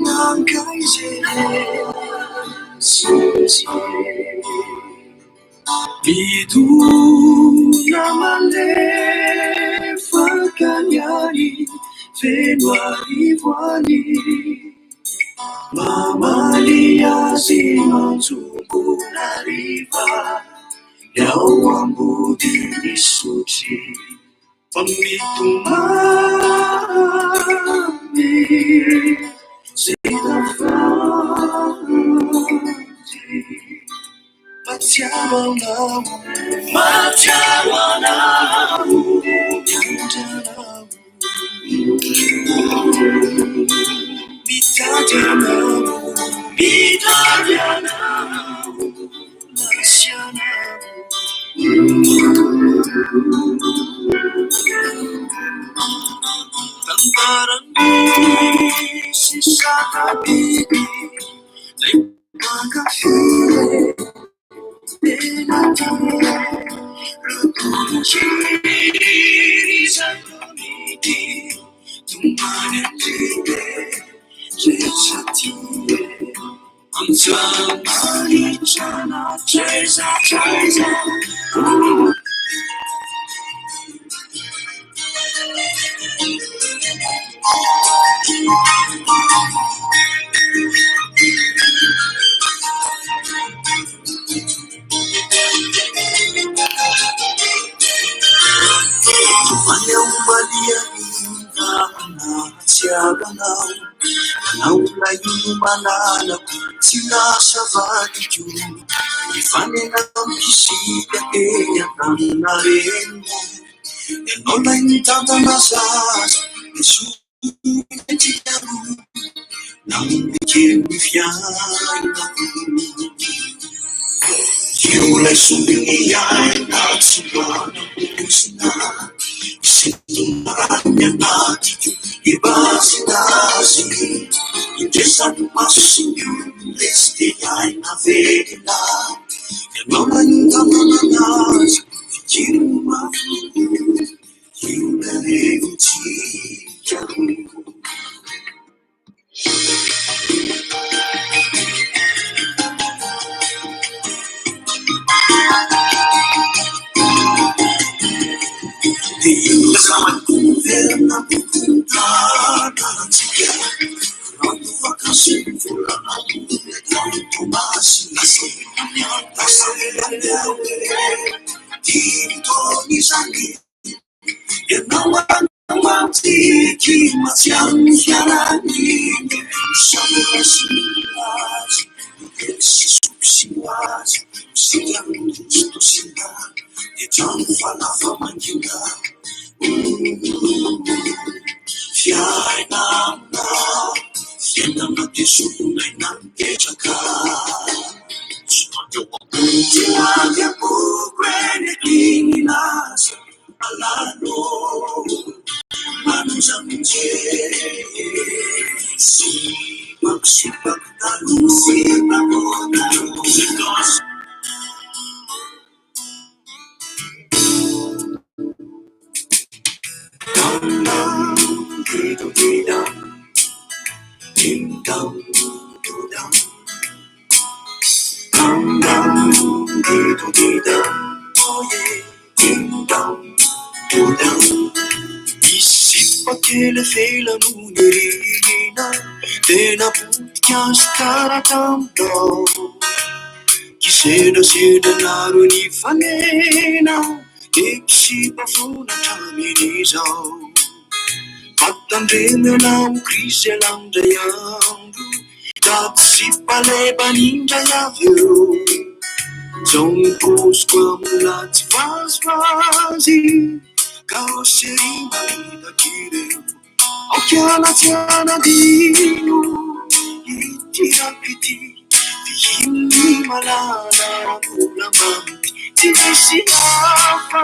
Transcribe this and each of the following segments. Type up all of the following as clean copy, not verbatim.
Nankaiza e? Midona malefaka ny any, feno arivo any. Mamaly azy manjombona hariva, ny ao ambodin'Isotry. Fa mitomany zay tafandry. Mahatsiaro anao, mahatsiaro anao, miandry anao, mitady anao, mitady anao, lasa anao. Tantarany sy sakabiby, lay mpankafy tena tia. Rotoron-kery zava-midy, tomany an-dribe, rehetra tia. Anjamanitra hatraiza hatraiza. Tomany aho omaly hariva nahatsiaro anao. Ianao ilay olo-malalako tsy lasa vadiko. Nifanena tamim-pisika teny Antaninarenina. Ianao ilay nitantana zaza nesorintsika roa. Nanomboka kely ny fiainako. Io ilay sombin'ny aina tsy mba nampoizina. Misintona rano ny anatiko hibazina azy. Indresan'ny maso sy ny olon-resy dia aina velona. Ianao ilay nitantanana azy, fikiro mafy. Io ilay revintsika roa. Dia miverina am-pitondrana-tsika. Rano sy ny volana Toamasina lasa dimy taona izany. Ianao mamantsiky mahatsiaro ny fiaran'iny. Samy raisina azy, sy sopy azy, isika mitositosina, dia trano falafa mangina. Fiainana, fiainana dia solon'aina mipetraka. Tsy avy am-poko eny an-kiny lasa malalo. Manonjanonjery, sipako sipako taloha, sipako taloha. Dam dam di do di dam, ding dam do dam. Dam dam di do di dam, oh yeah, ding dam do dam. Misy sipa kely vela no nirina, tena potika sy tara taminao. Kisendrasendra naro nifanena, dia kisipa foana hatramin'izao. Fa tandremo ianao krizy ialahy indray andro, tady sipa lebany indray avy eo. Zao ny poziko amin'ilay tsy vazivazy, karoseria mamitaka ireo. Aoka ialahy tsy hanadino ity rako ity, fihiny malala mbola mamy tsy misy hafa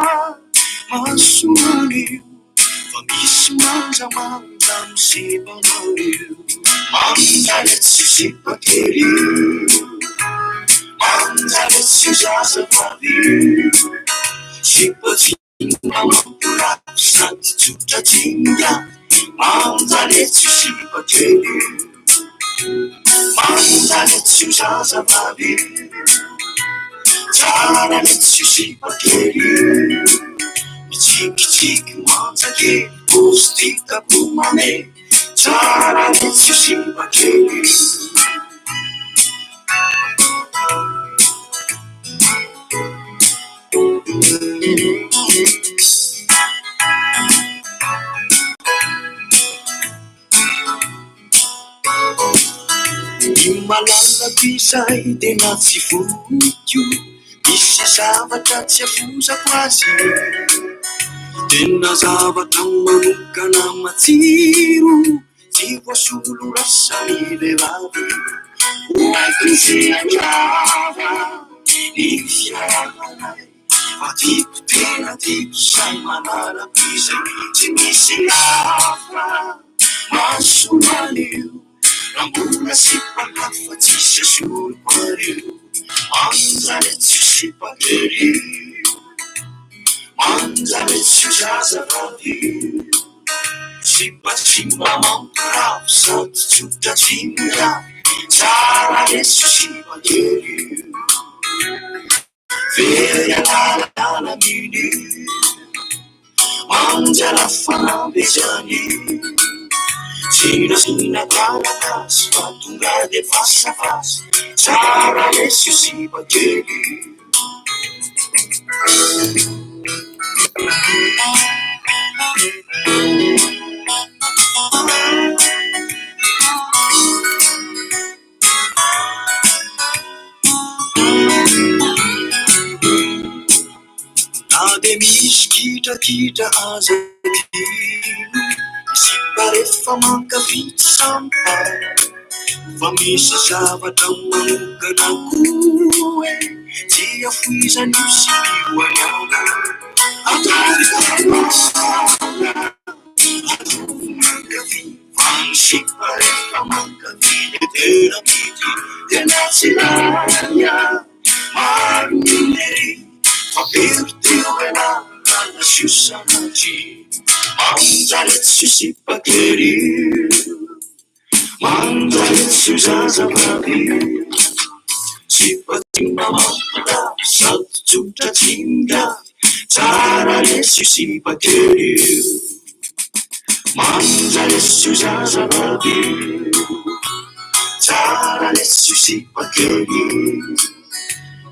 mahasoa an'io fa misy manjamanja miseho io. Manja letsy sipa kely io, manja letsy zazavavy io, sipa tsy mba mampirafy sady tsotra tsinga. Manja letsy io sipa kely io, manja letsy io zazavavy io, tsara letsy io sipa kely io. Mitsikitsiky manja kely, paozy hitako mamehy, tsara letsy io sipa kely io. Ny malalako izay tena tsy foiko, misy zavatra tsy afozako azy. Tena zavatra manokana matsiro, tsy voasolo rasa ny vehivavy. Ho haiko sy handrava ny fiainanay, fa tiako tena tiako izay manaraka izay, tsy misy hafa mahasolo an'io. Raha mbola sipa hafa tsisy asoriko an'io. Manja letsy io sipa kely io, manja letsy io zazavavy io. Sipa tsy mba mampirafy sady tsotra tsy mirafy, tsara letsy io sipa kely io. Very alalala mini, manja la fanambezany. Tsy nasiana taratasy fa tonga de fasafasa, tsara letsy io sipa kely io. Na dia misy kitakita aza adino, ny sipa rehefa mankafy tsy sampa, fa misy zavatra manokana koa e, tsy afoizan'io sipa io anao. Ataovy tanora, ataovy mankafy, fa ny sipa rehefa mankafy dia tena mitia, tena tsy lany maro ny ery, fa very teo ialahy raha nasio sanatria. Manja letsy io sipa kely io, manja letsy io zazavavy io. Sipa tsy mba mampirafy sady tsotra tsy migafy, tsara letsy io sipa kely io. Manja letsy io zazavavy io, tsara letsy io sipa kely io.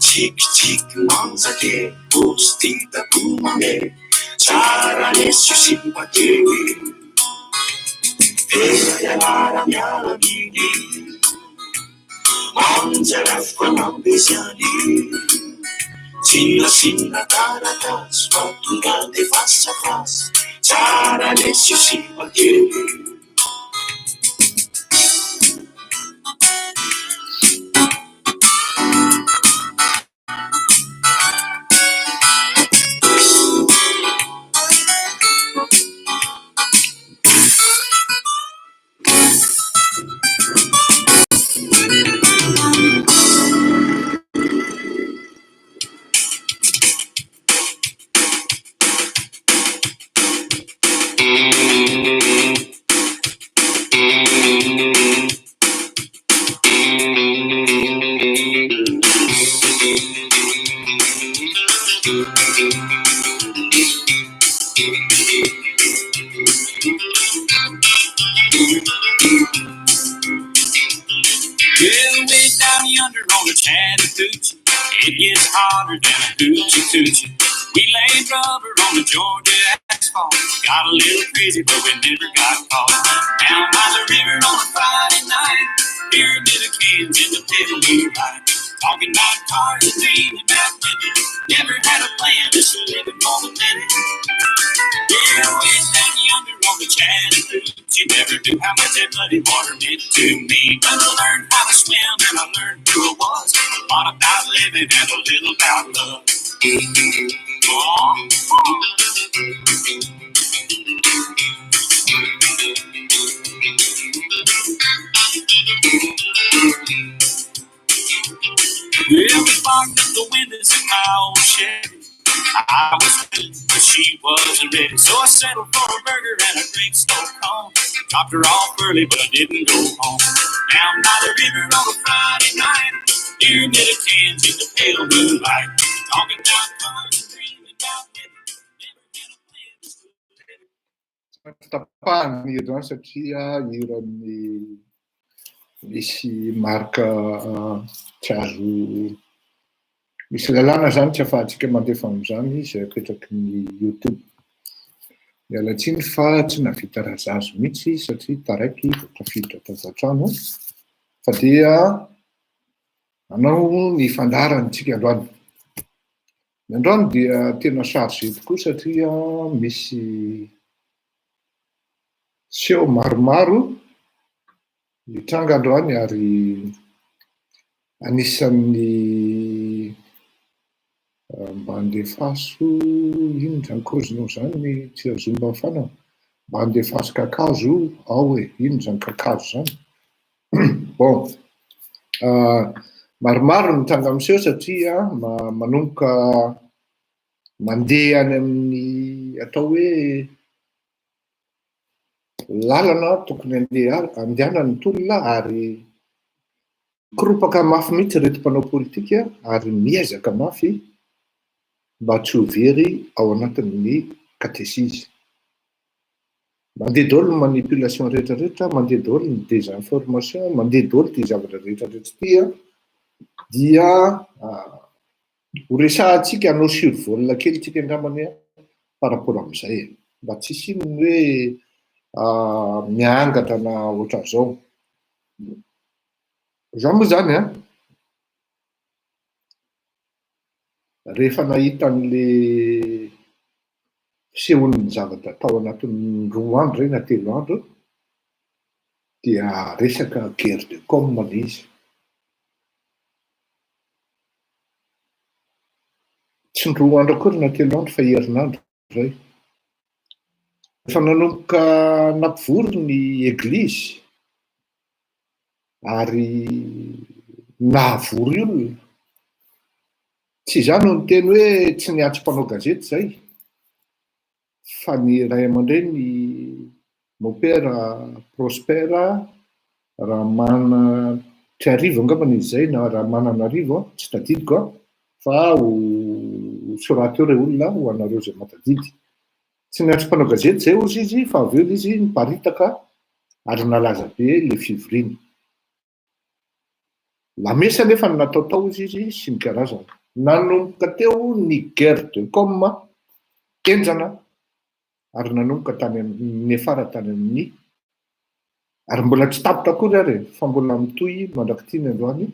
Tsikitsiky manja kely, paozy hitako mamehy, tsara letsy io sipa kely io. Very ialahy miala miny, manja la fanambezany. Tsy nasiana taratasy fa tonga de fasafasa, tsara letsy io sipa kely io. Well, way down yonder on the Chattahoochee, it gets hotter than a hoochie coochie. We laid rubber on the Georgia asphalt. We got a little crazy, but we never got caught. Down by the river on a Friday night, pyramid of cans in the pale moonlight. Talking about cars and dreaming about women. Never had a plan, just living for the minute. Yeah, way down yonder on the Chattahoochee, never knew how much that muddy water meant to me. But I learned how to swim and I learned who I was. A lot about living and a little about love. Oh. Well, we fogged up the windows in my old Chevy. I was she wasn't ready. So I settled for a burger and a great snow cone. Dropped her off early, but I didn't go home. Down by the river on a Friday night, near knitted cans in the pale moonlight. Talking about cars and dreaming about heaven. Never had a plan, just a living. Tapahana ny hira izany satria hiran'ny misy marika tsy azo misy lalàna izany tsy ahafahantsika mandefa amin'izany izay apetraky ny YouTube. Miala tsiny fa tsy nahavita razazy mihitsy satria taraiky vao tafiditra tao an-trano fa dia hanao ny fandaharantsika androany. Ny androany dia tena chargé tokoa satria misy seho maromaro nitranga androany ary anisan'ny mba andefaso inona izany cause-nao izany tsy azom-bafana mba andefaso kakazo ao e, inona izany kakazo izany? Bon, maromaro ny tranga miseho satria manomboka mandeha any amin'ny atao hoe lalana tokony andeha andehanany ny tolona ary mikoropaka mafy mihitsy ireto mpanao politika ary miezaka mafy mba tsy ho very ao anatin'ny katesizy. Mandeha daholo ny manipulation rehetra rehetra, mandeha daholo ny désinformation, mandeha daholo ity zavatra rehetra rehetra ity an, dia ho resahantsika hanao survol kely tsika angambany an, par rapport amin'izay e, mba tsy hisian'ny hoe miangatra na ohatran'izao. Izaho moa izany an, rehefa nahita an'le fisehon'ny zavatra tao anatin'ny 2 andro izay na 3 andro dia resaka guerre de com ilay izy. Tsy ny 2 andro akory na 3 andro fa herinandro izay. Efa nanomboka nampivory ny eglizy ary nahavory olona. Tsy izaho no niteny hoe tsy niantso mpanao gazety izay, fa ny ray aman-dreny Mopera Prosper Ramanantriarivo angambany izy izay na Ramananarivo, tsy tadidiko fa ho soraty eo re olona ho anareo izay mahatadidy. Tsy niantso mpanao gazety izay hozy izy fa avy eo izy niparitaka ary nalaza be ilay fivoriana. Lamesa anefa no natao tao hozy izy sy ny karazany. Nanomboka teo ny guerre de com henjana ary nanomboka tany amin'ny niafara tany amin'ny ary mbola tsy tapitra akory ary e, fa mbola mitohy mandrak'ity ny androany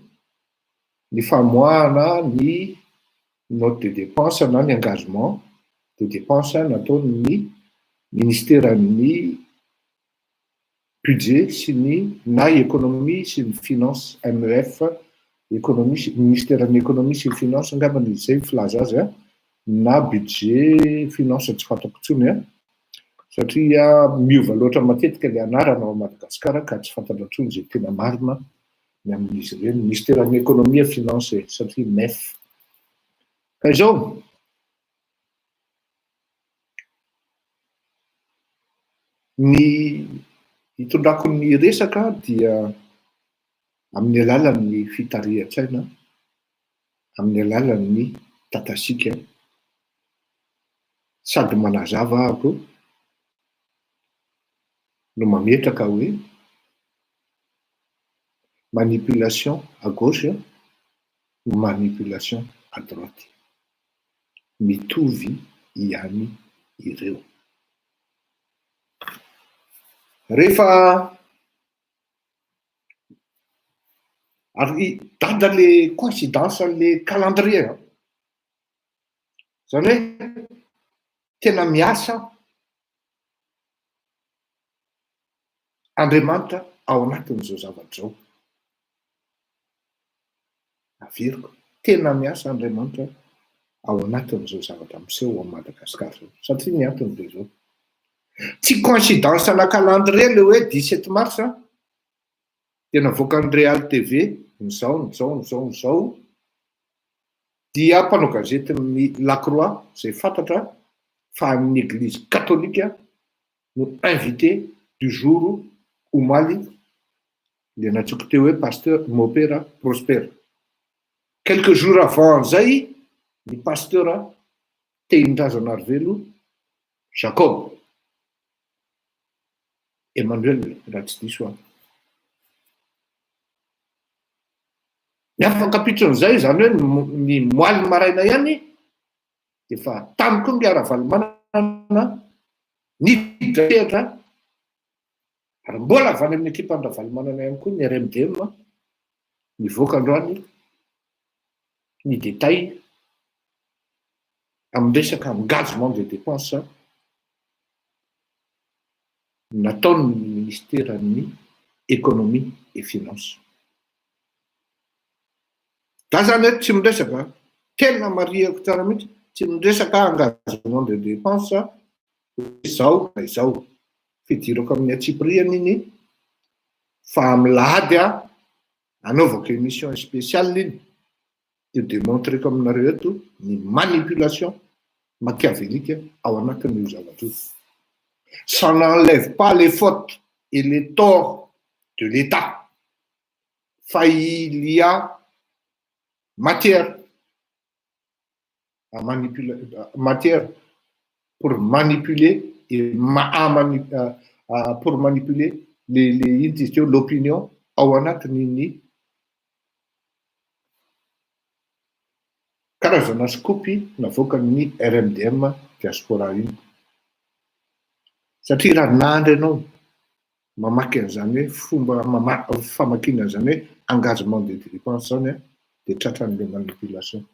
ny famoahana ny note de dépense na ny engagement de dépense nataon'ny ministeran'ny budget sy ny na économie sy ny finance, MEF, économie sy ministeran'ny économie sy ny finance angambany izay ny filaza azy an, na budget finance tsy fantako intsony an, satria miova loatra matetika ilay anarana ao Madagasikara ka tsy fantatra intsony izay tena marina ny amin'izy ireny, ministeran'ny économie et finance e, satria MEF. Ka izao, Ny hitondrako ny resaka dia amin'ny alalan'ny fitarihan-tsaina, amin'ny alalan'ny tatasiaka, sady manazava aho no mametraka hoe manipulation à gauche, manipulation à droite. Mitovy ihany ireo. Rehefa ary dada le coïncidence an'le calendrier an! Zany hoe tena miasa Andriamanitra ao anatin'izao zavatra izao. Averiko, tena miasa Andriamanitra ao anatin'izao zavatra miseho ao Madagasikara izao. Satria ny antony dia izao. Tsy coïncidence ana calendrier le hoe 17 mars dia navoakan'ny Real TV ny zao, ny zao, ny zao, ny zao dia mpanao gazetin'ny La Croix izay fantatra. Fa an'ny Eglizy katolika no invité du jour omaly le nantsoiko teo hoe pasteur Mopera Prosper. Quelques jours avant an'izay ny pasteur Tehindrazanarivelo Jacob Emmanuel raha tsy diso aho. Ny afak'ampitson'izay izany hoe ny moaly maraina ihany dia efa tany koa ingahy Ravalomanana niditra sehatra ary mbola avy any amin'ny ekipan-dRavalomanana ihany koa ny RMDM nivoaka androany ny détail amin'ny resaka engagement de dépense nataon'ny ministeran'ny économie et finance. Za zany eto tsy miresaka, tena marihako tsara mihitsy, tsy miresaka engagement de dépense hoe izao na izao. Fidirako amin'ny antsipiriany iny fa amin'ny lahady aho anaovako émission spéciale iny dia demontreko aminareo eto ny manipulation machiavélique ao anatin'io zavatra io. Ça n'enlève pas les fautes et les torts de l'État fa il y a matière à manipuler, matière pour manipuler et pour manipuler les les ino izy teo l'opinion ao anatin'iny Karazana scoop navoakan'ny RMDM Diaspora iny. Satria raha nandry ianao mamaky an'izany hoe fomba famakiana an'izany hoe engagement de dépense izany dia tratran'ilay manipulation.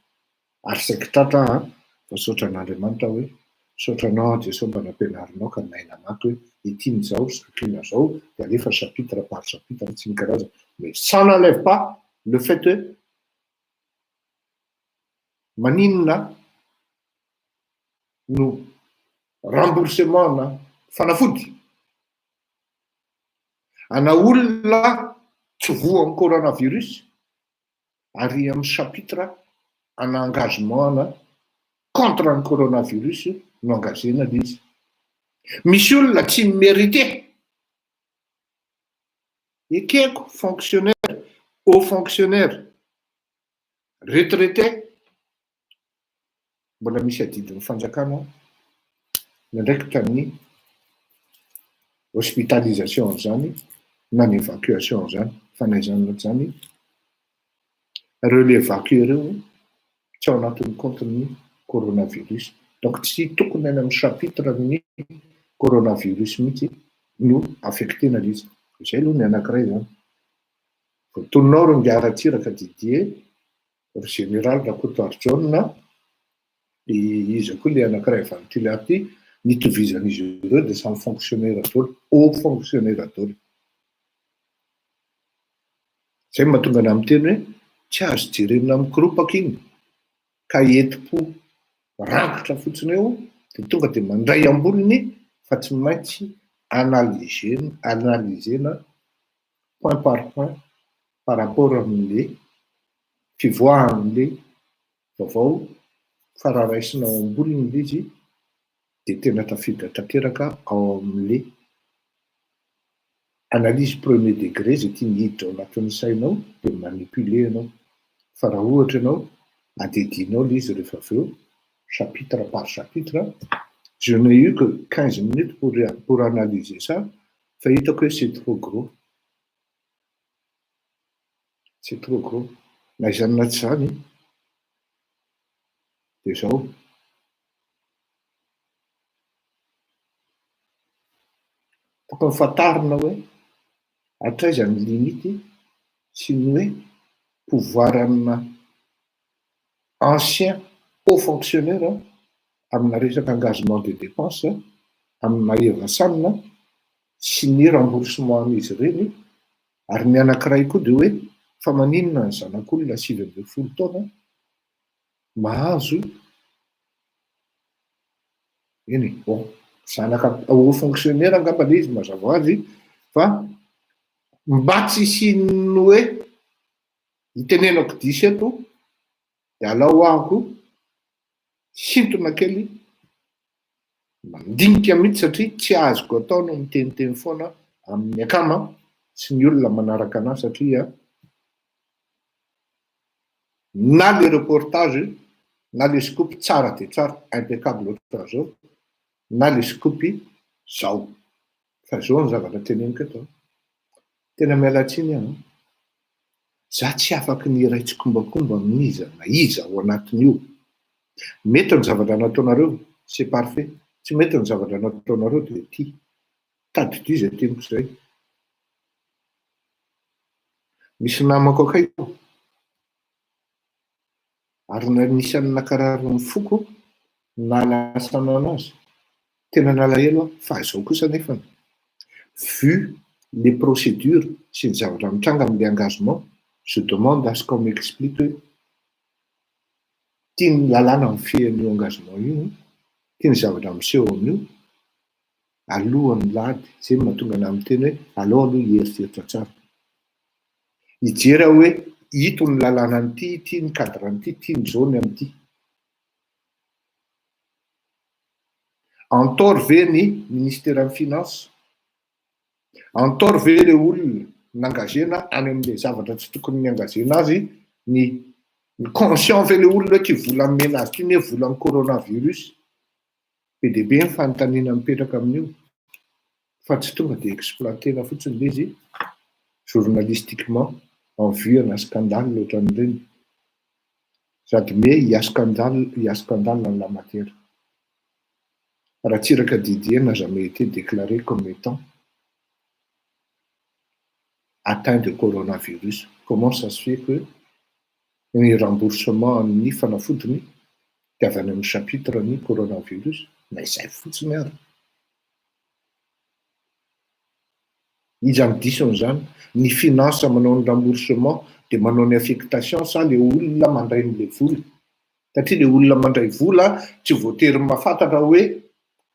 Ary saiky tratra aho an, fa misaotra an'Andriamanitra hoe misaotra anao aho Jesoa mba nampianarinao ka nahay namaky hoe ity ny izao, sakina izao, dia alefa chapitre par chapitre sy ny karazany. Mais ça n'enlève pas le fait hoe Maninona no remboursement na fanafody ana olona tsy voan'ny coronavirus ary amin'ny chapitre ana engagement ana contre ny coronavirus no engagena le izy. Misy olona tsy mi-merite. Ekeko fonctionnaire, haut fonctionnaire. Retraité, mbola misy adidin'ny fanjakana miandraikitra ny hospitalisation an'izany na ny évacuation an'izany, fa na izany na tsy izany ireo le évacuer ireo tsy ao anatin'ny compte-n'ny coronavirus, donc tsy tokony any amin'ny chapitre-n'ny coronavirus mihitsy no affecter-na ilay izy, izay aloha ny anankiray izany. Voatononao ry Ingahy Ratsiraka Didier, ry Général Rakotoarijaona, iza koa ilay anankiray avy any Tuléar ity, ny itovizan'izy ireo dia samy fonctionnaire daholo, haut fonctionnaire daholo. Izay no mahatonga anah miteny hoe tsy azo jerena mikiropaka iny ka entim-po rakotra fotsiny eo dia tonga dia mandray amboniny fa tsy maintsy analyser-na, analyser-na point par point par rapport amin'le fivoahan'le vaovao fa raha raisina ao amboniny le izy dia tena tafiditra tanteraka ao amin'le analyse premier degré zay tiany hiditra ao anatin'ny sainao dia manipuler ianao fa raha ohatra ianao adihadianao le izy rehefa avy eo chapitre par chapitre je n'ai eu que 15 minutes pour pour analyser ça Fa hitako hoe c'est trop gros. C'est trop gros. Na izany na tsy izany dia izao. Tokony fantarina hoe hatraiza ny limite sy ny hoe pouvoir amina ancien haut fonctionnaire amina resaka engagement de dépense amina Evasan sy ny remboursement an'izy ireny ary ny anankiray koa dia hoe fa maninona ny zanak'olona 19 taona mahazo eny e, bon zanaka haut fonctionnaire angamba ilay izy mazava ho azy fa mba tsy hisian'ny hoe itenenako diso eto dia alao ahako sintona kely. Mandinika mihitsy satria tsy azoko atao no miteniteny foana amin'ny akama sy ny olona manaraka anah satria na le reportage na le scoop tsara dia tsara, impeccable ohatran'izao, na le scoop zao. Fa zao ny zavatra teneniko eto an, tena miala tsiny aho an, za tsy afaky ny hiray tsikombakomba amin'iza na iza ao anatin'io. Mety ny zavatra nataonareo, c'est parfait, tsy mety ny zavatra nataonareo dia ty. Tadidio izay teniko izay. Misy namako akaiky aho, ary anisan'ny nankarary ny foko nahalasana anazy. Tena nalahelo aho, fa izao kosa anefany, vu les procédures sy ny zavatra mitranga amin'ilay engagement, je demande à ce qu'on m'explique hoe ity ny lalàna mifehy an'io engagement io, ity ny zavatra miseho amin'io, alohan'ny lahady, izay no mahatonga anah miteny hoe alao aloha hieritreritra tsara. Hijery aho hoe ito ny lalàna an'ity, ity ny cadre an'ity, ity ny zone amin'ity. En tort ve ny ministeran'ny finance? En tort ve le olona n'engagena any amin'ilay zavatra tsy tokony ni-engagena azy ny ny conscient ve le olona hoe ity vola nomena azy ity ne volan'ny coronavirus? Be dia be ny fanontaniana mipetraka amin'io fa tsy tonga dia exploiter-na fotsiny ilay izy journalistiquement en vue ana scandale ohatran'ireny. Sady mais il y a scandale, il y a scandale en la matière. Ratsiraka Didier n'a jamais été déclaré comme étant atteint de coronavirus. Comment ça se fait que ny remboursement ny fanafodiny dia avy any amin'ny chapitre ny coronavirus? Na izay fotsiny ary. Iza no diso an'izany? Ny finance manao ny remboursement dia manao ny affectation sa le olona mandray an'le vola? Satria le olona mandray vola tsy voatery mahafantatra hoe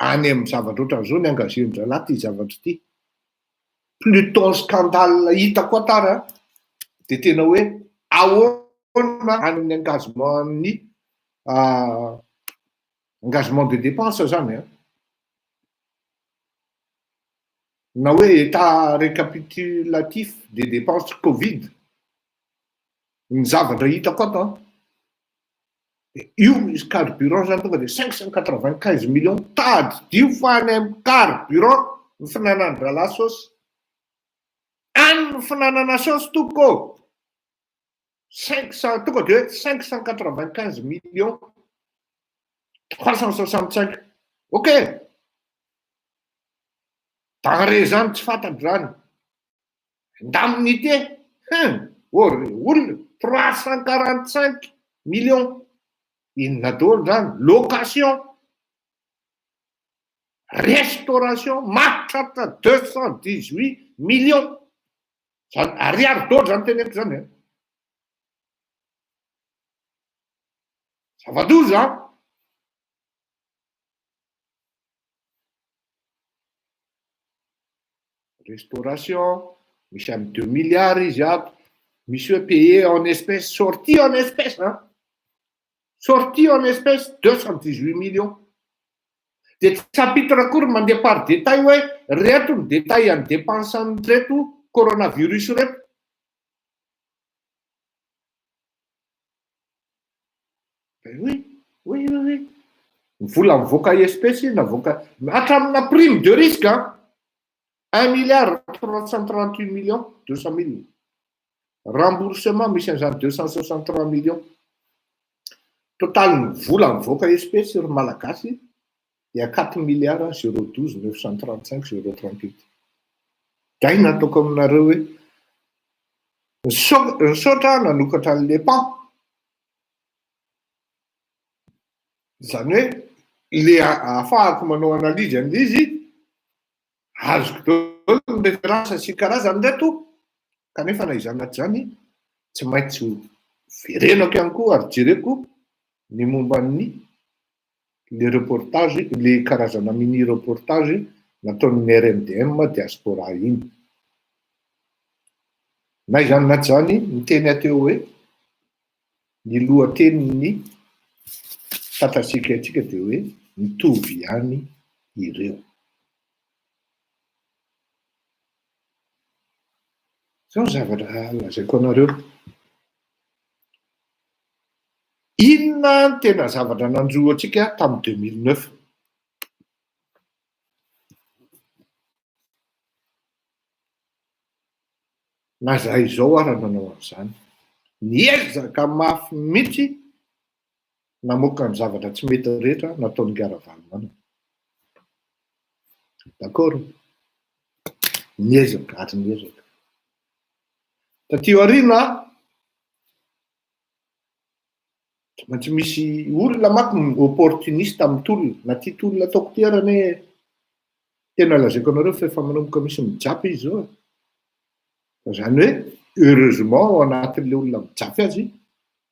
any amin'ny zavatra ohatran'izao ny engager-ndralahy ity zavatra ity. Pluton scandale hitako ato ary an, dia tena hoe ahoana any amin'ny engagement-n'ny engagement de dépense zany an. Na hoe état récapitulatif des dépenses covid, ny zavatra hitako ato an, dia io misy carburant zany tonga dia 595 millions, tadidio fa any amin'ny carburant ny finanan-drahalahy saosy, any ny finanana saosy tompoko ô, 500 tonga dia hoe 595 millions 365, ok. Denrée zany tsy fantatro zany. Indemnité, hum, ô ry olona, 345 millions. Inona daholo zany? Location, restauration, mahatratra 218 millions. Zany ariary daholo zany teneniko zany e. Zava-doza an. Restauration, misy amin'ny deux milliards izy ato, misy hoe payer en espèces, sortie en espèces an, sortie en espèces 218 millions. Dia tsy chapitre akory mandeha par détail hoe reto ny détail an'ny dépense an'ireto coronavirus ireto. Oui, oui, oui, oui. Ny vola mivoaka espèce navoaka hatramina prime de risque an, un milliard 338 millions 200 mille. Remboursement misy an'izany 263 millions. Total ny vola mivoaka espèce ry Malagasy dia 4 milliards 012 935 038. Dai nataoko aminareo hoe Nisaotra aho nanokatra an'i Lepan. Izany hoe le ahafahako manao analyse an'ilay izy, azoko daholo ny référence sy ny karazany ireto, kanefa na izany na tsy izany, tsy maintsy ho verenako ihany koa ary jereko ny momba ny le reportage, le karazana mini reportage nataon'ny RMDM diaspora iny. Na izany na tsy izany, niteny aho teo hoe ny lohatenin'ny fantatsika antsika dia hoe mitovy ihany. ireo. Izao ny zavatra lazaiko anareo. Inona ny tena zavatra nanjo antsika tamin'ny 2009? Na izahay izao ara nanao an'izany. Niezaka mafy mihitsy namoaka ny zavatra tsy mety rehetra nataon'i Ingahy Ravalomanana. D'accord? Niezaka ary niezaka. Taty aoriana, tsy maintsy misy olona manko opportuniste amin'ny tolona. Na ty tolona ataoko ty ary anie tena lazaiko anareo fa efa manomboka misy mijapy izy zao e. Fa zany hoe heureusement ao anatin'le olona mijapy azy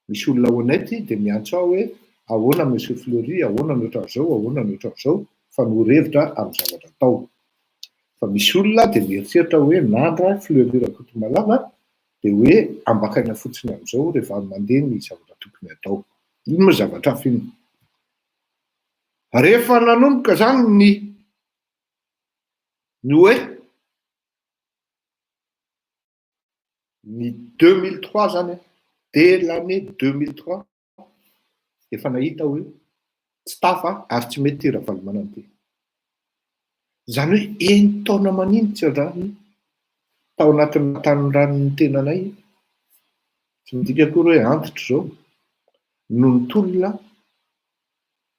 misy olona honnête dia miantso ahy hoe ahoana monsieur Fleury, ahoana ny ohatran'izao, ahoana ny ohatran'izao, fa noro hevitra amin'ny zavatra atao. Fa misy olona dia mieritreritra hoe nandra Fleury Rakotomalala dia hoe ambakaina fotsiny amin'izao rehefa mandeha ny zavatra tokony hatao. Iny moa zavatra hafa iny. Rehefa nanomboka izany ny ny hoe ny 2003 zany dès l'année 2003 efa nahita hoe tsy tafa ary tsy mety ity Ravalomanana ity. Izany hoe enin-taona manintsy izany tao anatin'ny tanindranin'ny tenanay, tsy midika akory hoe antitra izao, no nitolona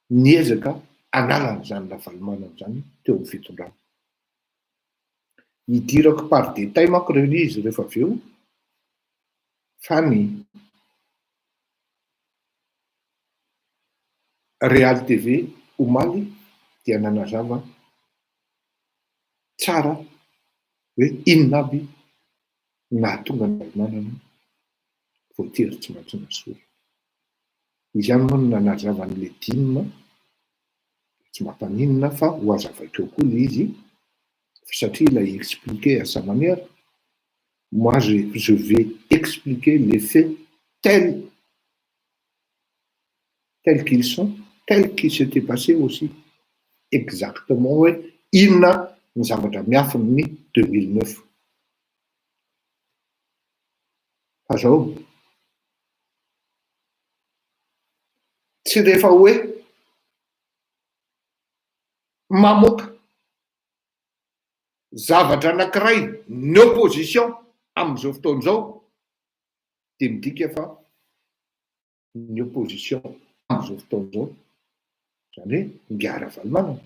niezaka hanala an'izany Ravalomanana izany teo amin'ny fitondrana. Hidirako par détail manko ireny izy rehefa avy eo fa ny Real TV omaly dia nanazava tsara hoe inona aby no nahatonga an'i Ravalomanana voatery tsy maintsy nasorina. Izy ihany moa no nanazava an'ilay dime, tsy mampaninona fa ho hazavaiko eo koa ilay izy satria ilay expliquer à sa manière, moi je je vais expliquer les faits tels tels qu'ils sont, tels qu'ils s'étaient passés aussi, exactement hoe inona ny zavatra miafin'ny 2009. Fa zao, tsy rehefa hoe mamoaka zavatra anankiray ny opposition amin'izao fotoana izao dia midika fa ny opposition amin'izao fotoana izao, izany hoe Ingahy Ravalomanana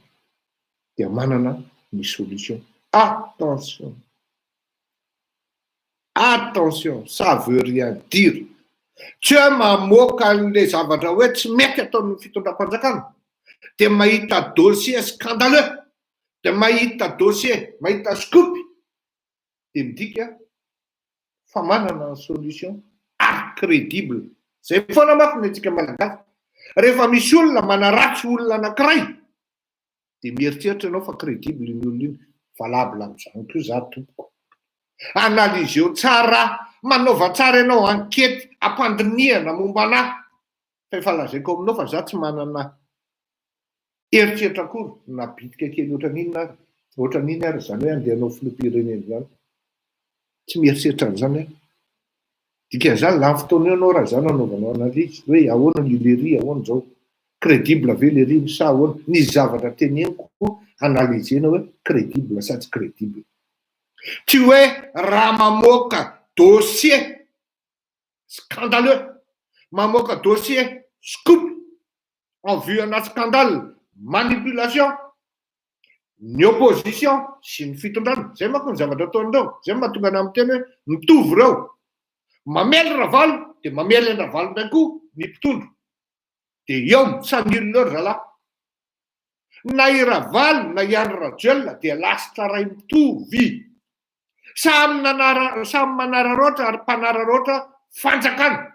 dia manana ny solution. Attention! Attention, ça veut rien dire. Tsy hoe mamoaka an'ilay zavatra hoe tsy mety ataon'ny fitondram-panjakana dia mahita dossier scandaleux, dia mahita dossier, mahita scoop, dia midika fa manana ny solution ary crédible. Zay foana manko ny antsika Malagasy. Rehefa misy olona manaratsy olona anankiray dia mieritreritra ianao fa crédible iny olona iny. Valable amin'izany koa za tompoko. Analyseo tsara, manaova tsara ianao enquête, ampandinihana momba anah fa efa lazaiko aminao fa za tsy manana eritreritra akory na bitika kely ohatran'inona ary, ohatran'iny ary izany hoe andeha hanao filoham-pirenena izany. Tsy mieritreritra an'izany aho. Dikan'izany lany fotoana eo ianao raha izany anaovanao analyse hoe ahoana ny lery, ahoana izao, crédible ve lery sa ahoana, ny zavatra teneniko analyser-na hoe crédible sa tsy crédible. Tsy hoe raha mamoaka dossier scandaleux, mamoaka dossier scoop en vue ana scandale, manipulation, ny opposition sy ny fitondrana, zay manko ny zavatra ataon'ireo, zay mahatonga anah miteny hoe mitovy ireo, mamely Ravalo de mamely an-dRavalo indray koa ny mpitondra, de eo mi-s'annule eo ry zalahy, na i Ravalo na i Andry Rajoelina dia lasitra ray mitovy, samy nanara samy manararaotra ary mpanararaotra fanjakana,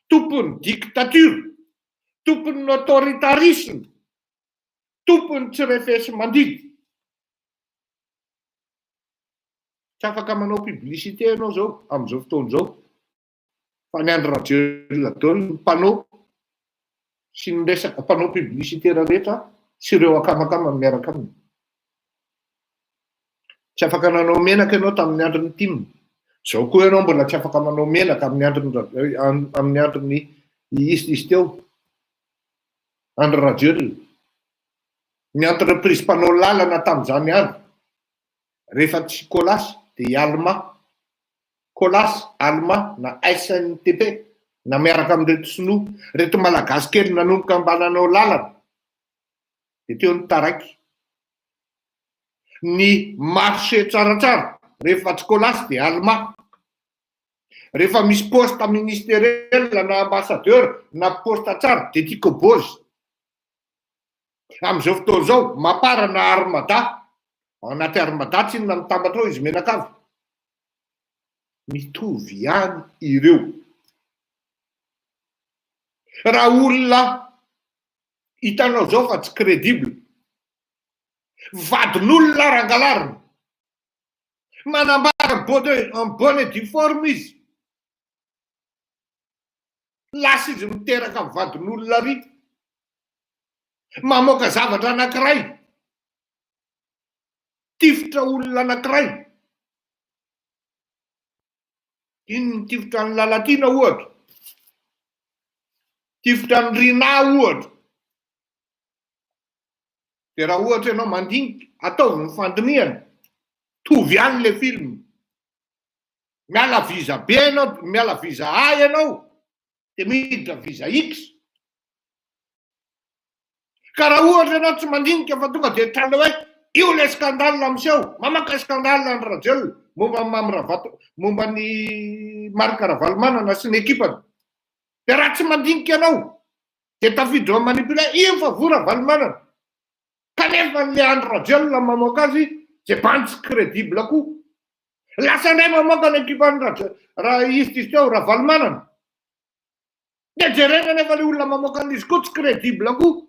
tompon'ny dictature, tompon'ny autoritarisme, Tompony tsy refesi-mandidy. Tsy afaka manao publicité ianao zao amin'izao fotoana izao fa ny Andry Rajoelina daholo ny mpanao sy ny resaka mpanao publicitaire rehetra sy ireo akamakamany miaraka aminy. Tsy afaka nanao menaka ianao tamin'ny andron'ny tim. Izao koa ianao mbola tsy afaka manao menaka amin'ny andron'ny amin'ny andron'ny izy izy teo. Andry Rajoelina. Ny entreprise mpanao lalana tamin'izany andro, rehefa tsy Colas dia i Alma. Colas, Alma na SNTP na miaraka amin'ireto sinoa, ireto malagasy kely nanomboka mba nanao lalana dia teo ny taraiky. Ny marché tsaratsara rehefa tsy Colas dia Alma. Rehefa misy poste ministeriel na ambassadeur na poste tsara dia Tico Bozy. Amin'izao fotoana izao, Mapar na Armada, ao anaty Armada tsinona mitambatra ao izy mianakavy. Mitovy ihany ireo. Raha olona hitanao izao fa tsy crédible, vadin'olona ary angalarina, manambara en bonne en bonne et due forme izy, lasa izy miteraka vadin'olona ary, mamoaka zavatra anankiray, tifitra olona anankiray, iny mitifitra an'i Lalatiana ohatra, tifitra an'i Rinah ohatra, dia raha ohatra ianao mandinika, ataovy ny fandinihana, tovy ihany le film, miala visa B ianao, miala visa A ianao, dia miditra visa X, Ka raha ohatra ianao tsy mandinika fa tonga dia trano hoe io ilay scandale miseho, mamaka scandale Andry Rajoelina momba an'i Mamy Ravato, momba an'i Marc Ravalomanana sy ny ekipany. Dia raha tsy mandinika ianao dia tafiditra ao manipuler, io fa voa Ravalomanana. Kanefa ilay Andry Rajoelina mamoaka azy dia bandy tsy crédible koa. Lasa indray mamoaka ny ekipan'i Rajo- raha izy izy teo Ravalomanana. Dia jerena anefa ilay olona mamoaka an'izy koa tsy crédible koa.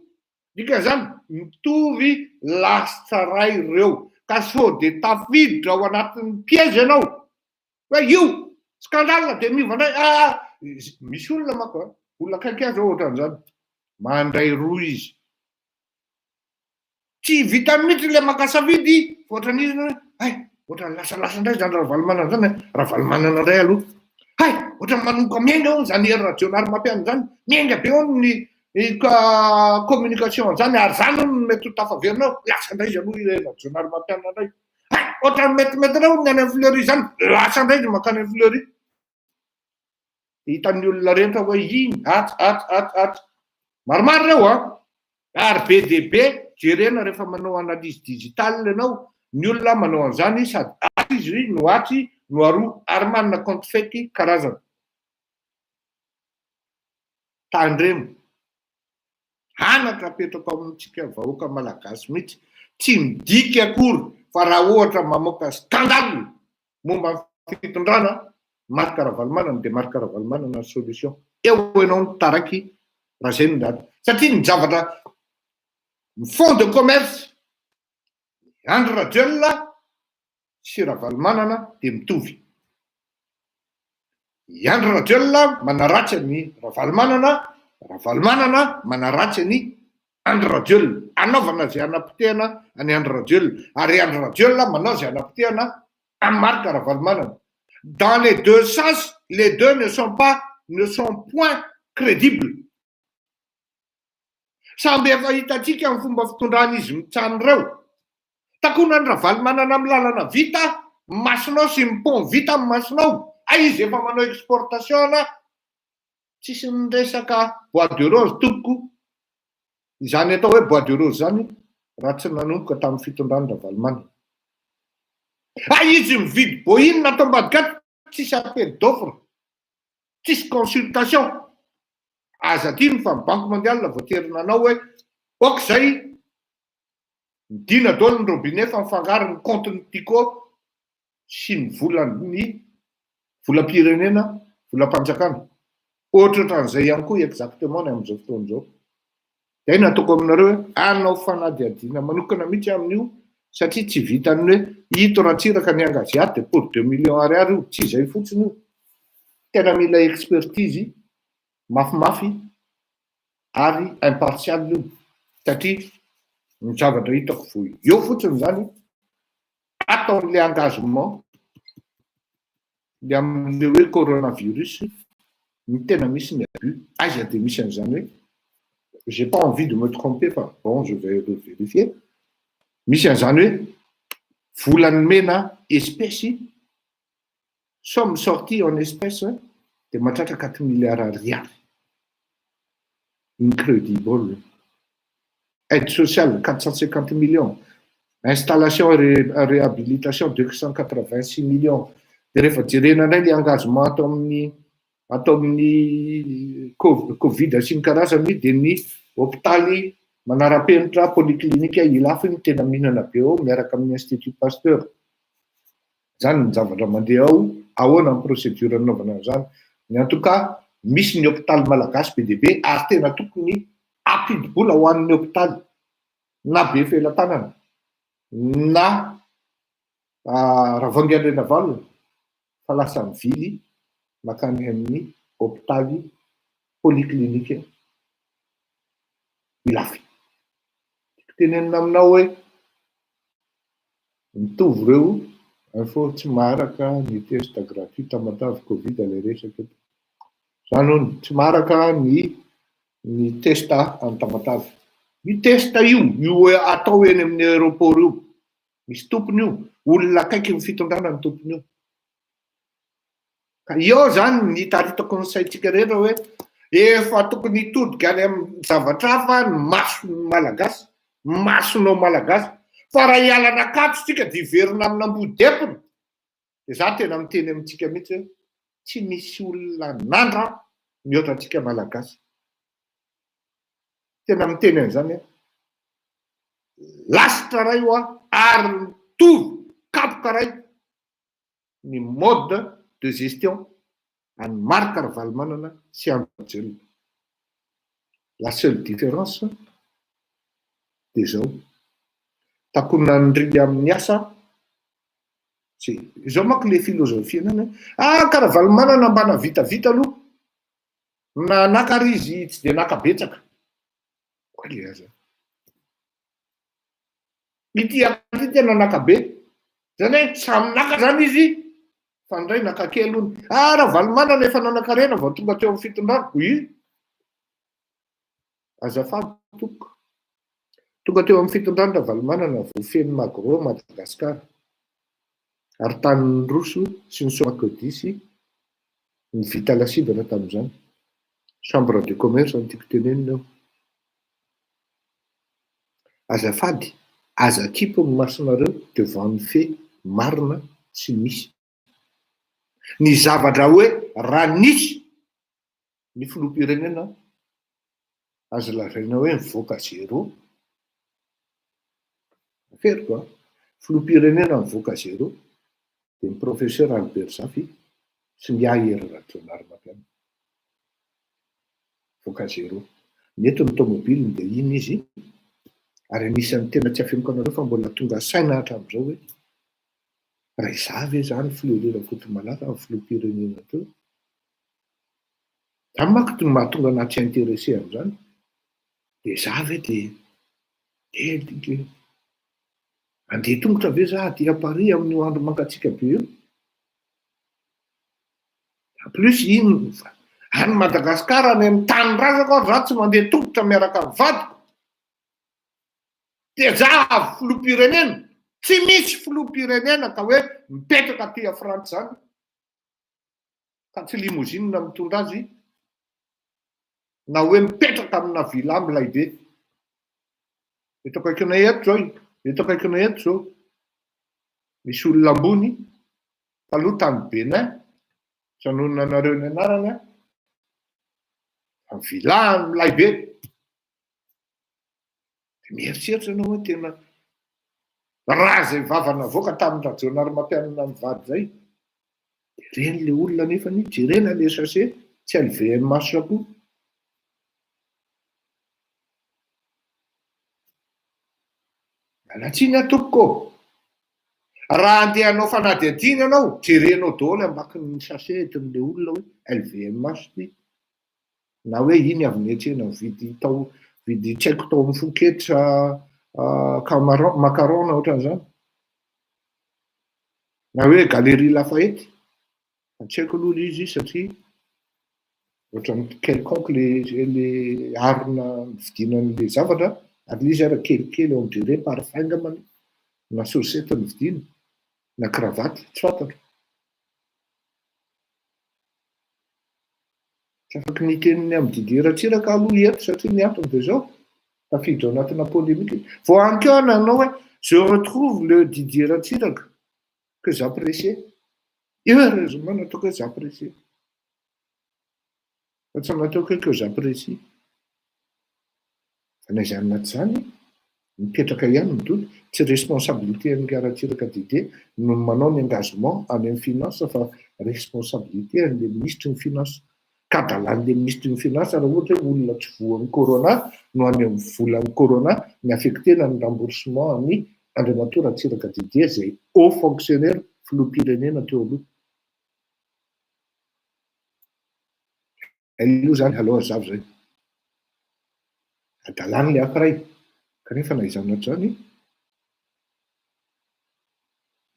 Dikan'izany mitovy last tsaray ireo. Ka sao dia tafiditra ao anatin'ny piège ianao hoe io scandale dia miova indray. Ah, misy olona manko a, olona akaiky ahy zao ohatran'izany. Mandray roa izy. Tsy vitany mihitsy ilay maka safidy fa ohatran'izy hoe hay ohatran'ny lasalasa indray izany Ravalomanana izany e, Ravalomanana indray aloha. Hay ohatran'ny manomboka miainga hono izany Hery Rajaonarimampianina izany, miainga be hono ny communication an'izany ary izany hono no mety ho tafaverina eo, lasa indray izy aloha i Hery Rajaonarimampianina indray. Hay ohatran'ny metimety indray hono ny any amin'ny Fleury izany, lasa indray izy mankany amin'ny Fleury. Dia hitan'ny olona rehetra hoe iny, atsy, atsy, atsy, atsy. Maromaro ireo an! Ary be dia be jerena rehefa manao analyse digital ianao, ny olona manao an'izany sady atsy izy no atsy no aroa ary manana compte fake karazana. Tandremo. Anatra apetrako amintsika vahoaka malagasy mihitsy, tsy midika akory fa raha ohatra mamoaka scandale momba ny fitondrana Marc Ravalomanana dia Marc Ravalomanana ny solution. Eo ianao no taraiky raha zay no miady. Satria ny zavatra ny fond de commerce Andry Rajoelina sy Ravalomanana dia mitovy. I Andry Rajoelina manaratsy an'i Ravalomanana, Ravalomanana manaratsy an'i Andry Rajoelina. Anaovana izay hanapotehana an'i Andry Rajoelina. Ary Andry Rajoelina manao izay hanapotehana an'i Marc Ravalomanana. Dans les deux sens, les deux ne sont pas, ne sont point crédibles. Samby efa hitantsika ny fomba fitondran'izy mitsam ireo. Takonan'i Ravalomanana amin'ny lalana vita ny masonao sy ny pont vita ny masonao. Hay izy efa manao exportation ana. Tsisy niresaka bois de rose tompoko. Izany atao hoe bois de rose izany raha tsy nanomboka tamin'ny fitondran'i Ravalomanana. Hay izy mividy Boeing ato ambadika ato, tsisy appel d'offre, tsisy consultation. Aza adino fa ny banque mondiale voatery nanao hoe ok zay, midina daholo ny robinet fa mifangaro ny compte-n'ny Tiko sy ny volan'ny volam-pirenena, volam-panjakana. Ohatrohatran'izay ihany koa exactement ny amin'izao fotoana izao. Izay no ataoko aminareo hoe hanao fanadihadiana manokana mihitsy amin'io satria tsy vitan'ny hoe ito Ratsiraka ny Angaziaty dia pour deux millions ariary io, tsy izay fotsiny io. Tena mila expertise mafimafy ary impartial io satria. Ny zavatra hitako vao eo fotsiny zany, ataon'le engagement le amin'le hoe coronavirus, ny tena misy ny abus. Aiza de misy an'izany hoe, j'ai pas envie de me tromper fa bon, je vais vérifier, misy an'izany hoe volany mena espèce, somme sortie en espèce de mahatratra 4 milliards ariary. Incredible. Aide sociale 450 millions, installation, réhabilitation 286 millions. De rehefa jerena indray le engagement atao amin'ny Covid sy ny karazany, de ny hôpitaly manara-penitra polyclinique Ilafy ny tena mihinana be ao miaraka amin'ny Institut Pasteur. Zany ny zavatra mandeha ao. Ahoana ny procédure nanaovana an'izany? Ny en tout cas misy ny hôpitaly malagasy be dehibe ary tena tokony ampidi-bola ho an'ny hôpitaly na be felatanana na Ravoahangy Andrianavalona, fa lasa mivily makany amin'ny hôpitaly polyclinique Ilafy. Tiako tenenina aminao hoe mitovy reo info. Tsy maharaka ny test gratuit Tamatave Covid le resaka eto zany hony, tsy maharaka ny test any Tamatave. Io test io atao eny amin'ny aéroport io, misy tompony io, olona akaiky ny fitondrana ny tompony io. Ka eo zany ny taritako ny saintsika rehetra hoe efa tokony hitodika any amin'ny zavatra hafa ny masony malagasy, masonao malagasy, fa raha hialana akatso tsika de hiverina amina ambodepina. De za tena miteny amitsika mihitsy hoe tsy misy olona nandra mihoatra antsika malagasy. Tena miteny an'izany aho. Lasitra ray io a, ary mitovy kapoka ray ny mode de gestion any Marc Ravalomanana sy Andry Rajoelina. La seule différence de zao: takonandry amin'ny asa tsy izao manko le filozofia anany hoe ka Ravalomanana mba navitavita aloha na naka ary izy tsy de naka betsaka koa le aza ity ty tena naka be zany hoe samy naka zany izy fa ndray naka kely ony. Ravalomanana efa nanakarena vao tonga teo amin'ny fitondrana. Oui, azafady tompoko, tonga teo amin'ny fitondrana Ravalomanana vo feno Magro Madagasikara ary tany Roso sy ny Somacodis ny vita lasibatra tamin'izany. Chambre de commerce no tiako tenenina eo. Azafady, aza akipy ny masonareo devant ny fait marina. Tsy misy ny zavatra hoe raha nisy ny filoham-pirenena azo lazaina hoe mivoaka zéro, aferiko a, filoham-pirenena mivoaka zéro de ny professeur Albert Zafy sy ny Hery Rajaonarimampianina voaka zéro. Nety ny tomobiliny de iny izy ary anisan'ny tena tsy afeniko anareo fa mbola tonga saina hatramin'izao hoe raha izaho ve zany Fleury Rakotomalala ny filoham-pirenena teo, zany manko ty mahatonga anahy tsy intéressé am'izany, de za ve de andeha tongotra ve za aty à Paris amin'io andro mangatsiaka be io? En plus iny any Madagasikara, any amin'ny tanindrazako aho, za tsy mandeha tongotra miaraka amin'ny vadiko, de za avy filoham-pirenena. Tsy misy filoham-pirenena ka hoe mipetraka aty a Frantsa zany ka tsy limousine mitondra azy na hoe mipetraka amina villa milay be. Eto akaikinay eto zao, eto akaikinay eto zao misy olona ambony taloha tany Benin, tsy hanonona anareo ny anarany a, villa milay be. De mieritreritra anao hoe tena raha zay vava navoaka tamin'ny Rajaonarimampianina mivady zay de reny le olona, nefany jerena le sachet tsy LVMH koa. Alatsiny atompoko, raha andeha hanao fanadihadiana ianao, jerenao daholo ambakin'ny sachet entin'le olona hoe LVMH ty na hoe iny avy niantsena mividy tao, vidy tsy haiko tao amin'ny Foketra. Camaron, macaron na ohatran'izany. Na hoe Galerie Lafayette. Fa tsy haiko aloha le izy satria ohatran'ny quelconque le le arina nividiana an'le zavatra ary le izy ara kelikely on dirait parfum angambany na chaussette novidiana na cravate, tsy fantatro. Tsy afaky ny hiteny ny amin'i Didier Ratsiraka aloha eto satria ny antony dia izao, tafiditra ao anatina polémique izy. Vao any koa aho nanao hoe je retrouve le Didier Ratsiraka que j'appréciais. Heureusement nataoko hoe j'appréciais. Fa tsy nataoko hoe que j'apprécie. Fa na izany na tsy izany, mipetraka ihany ny doute, tsy responsabilité an'i Ratsiraka Didier no manao ny engagement any amin'ny finance fa responsabilité an'ilay minisitry ny finance. Ka adalan'ilay minisitry ny finance raha ohatra hoe olona tsy voan'ny corona no any amin'ny volan'ny corona ny affecter-na ny remboursement an'i Andriamatoa Ratsiraka Didier izay haut fonctionnaire filoham-pirenena teo aloha. Aloha zany aleo hazava zay. Adalàna le appareil. Kanefa na izany na tsy izany,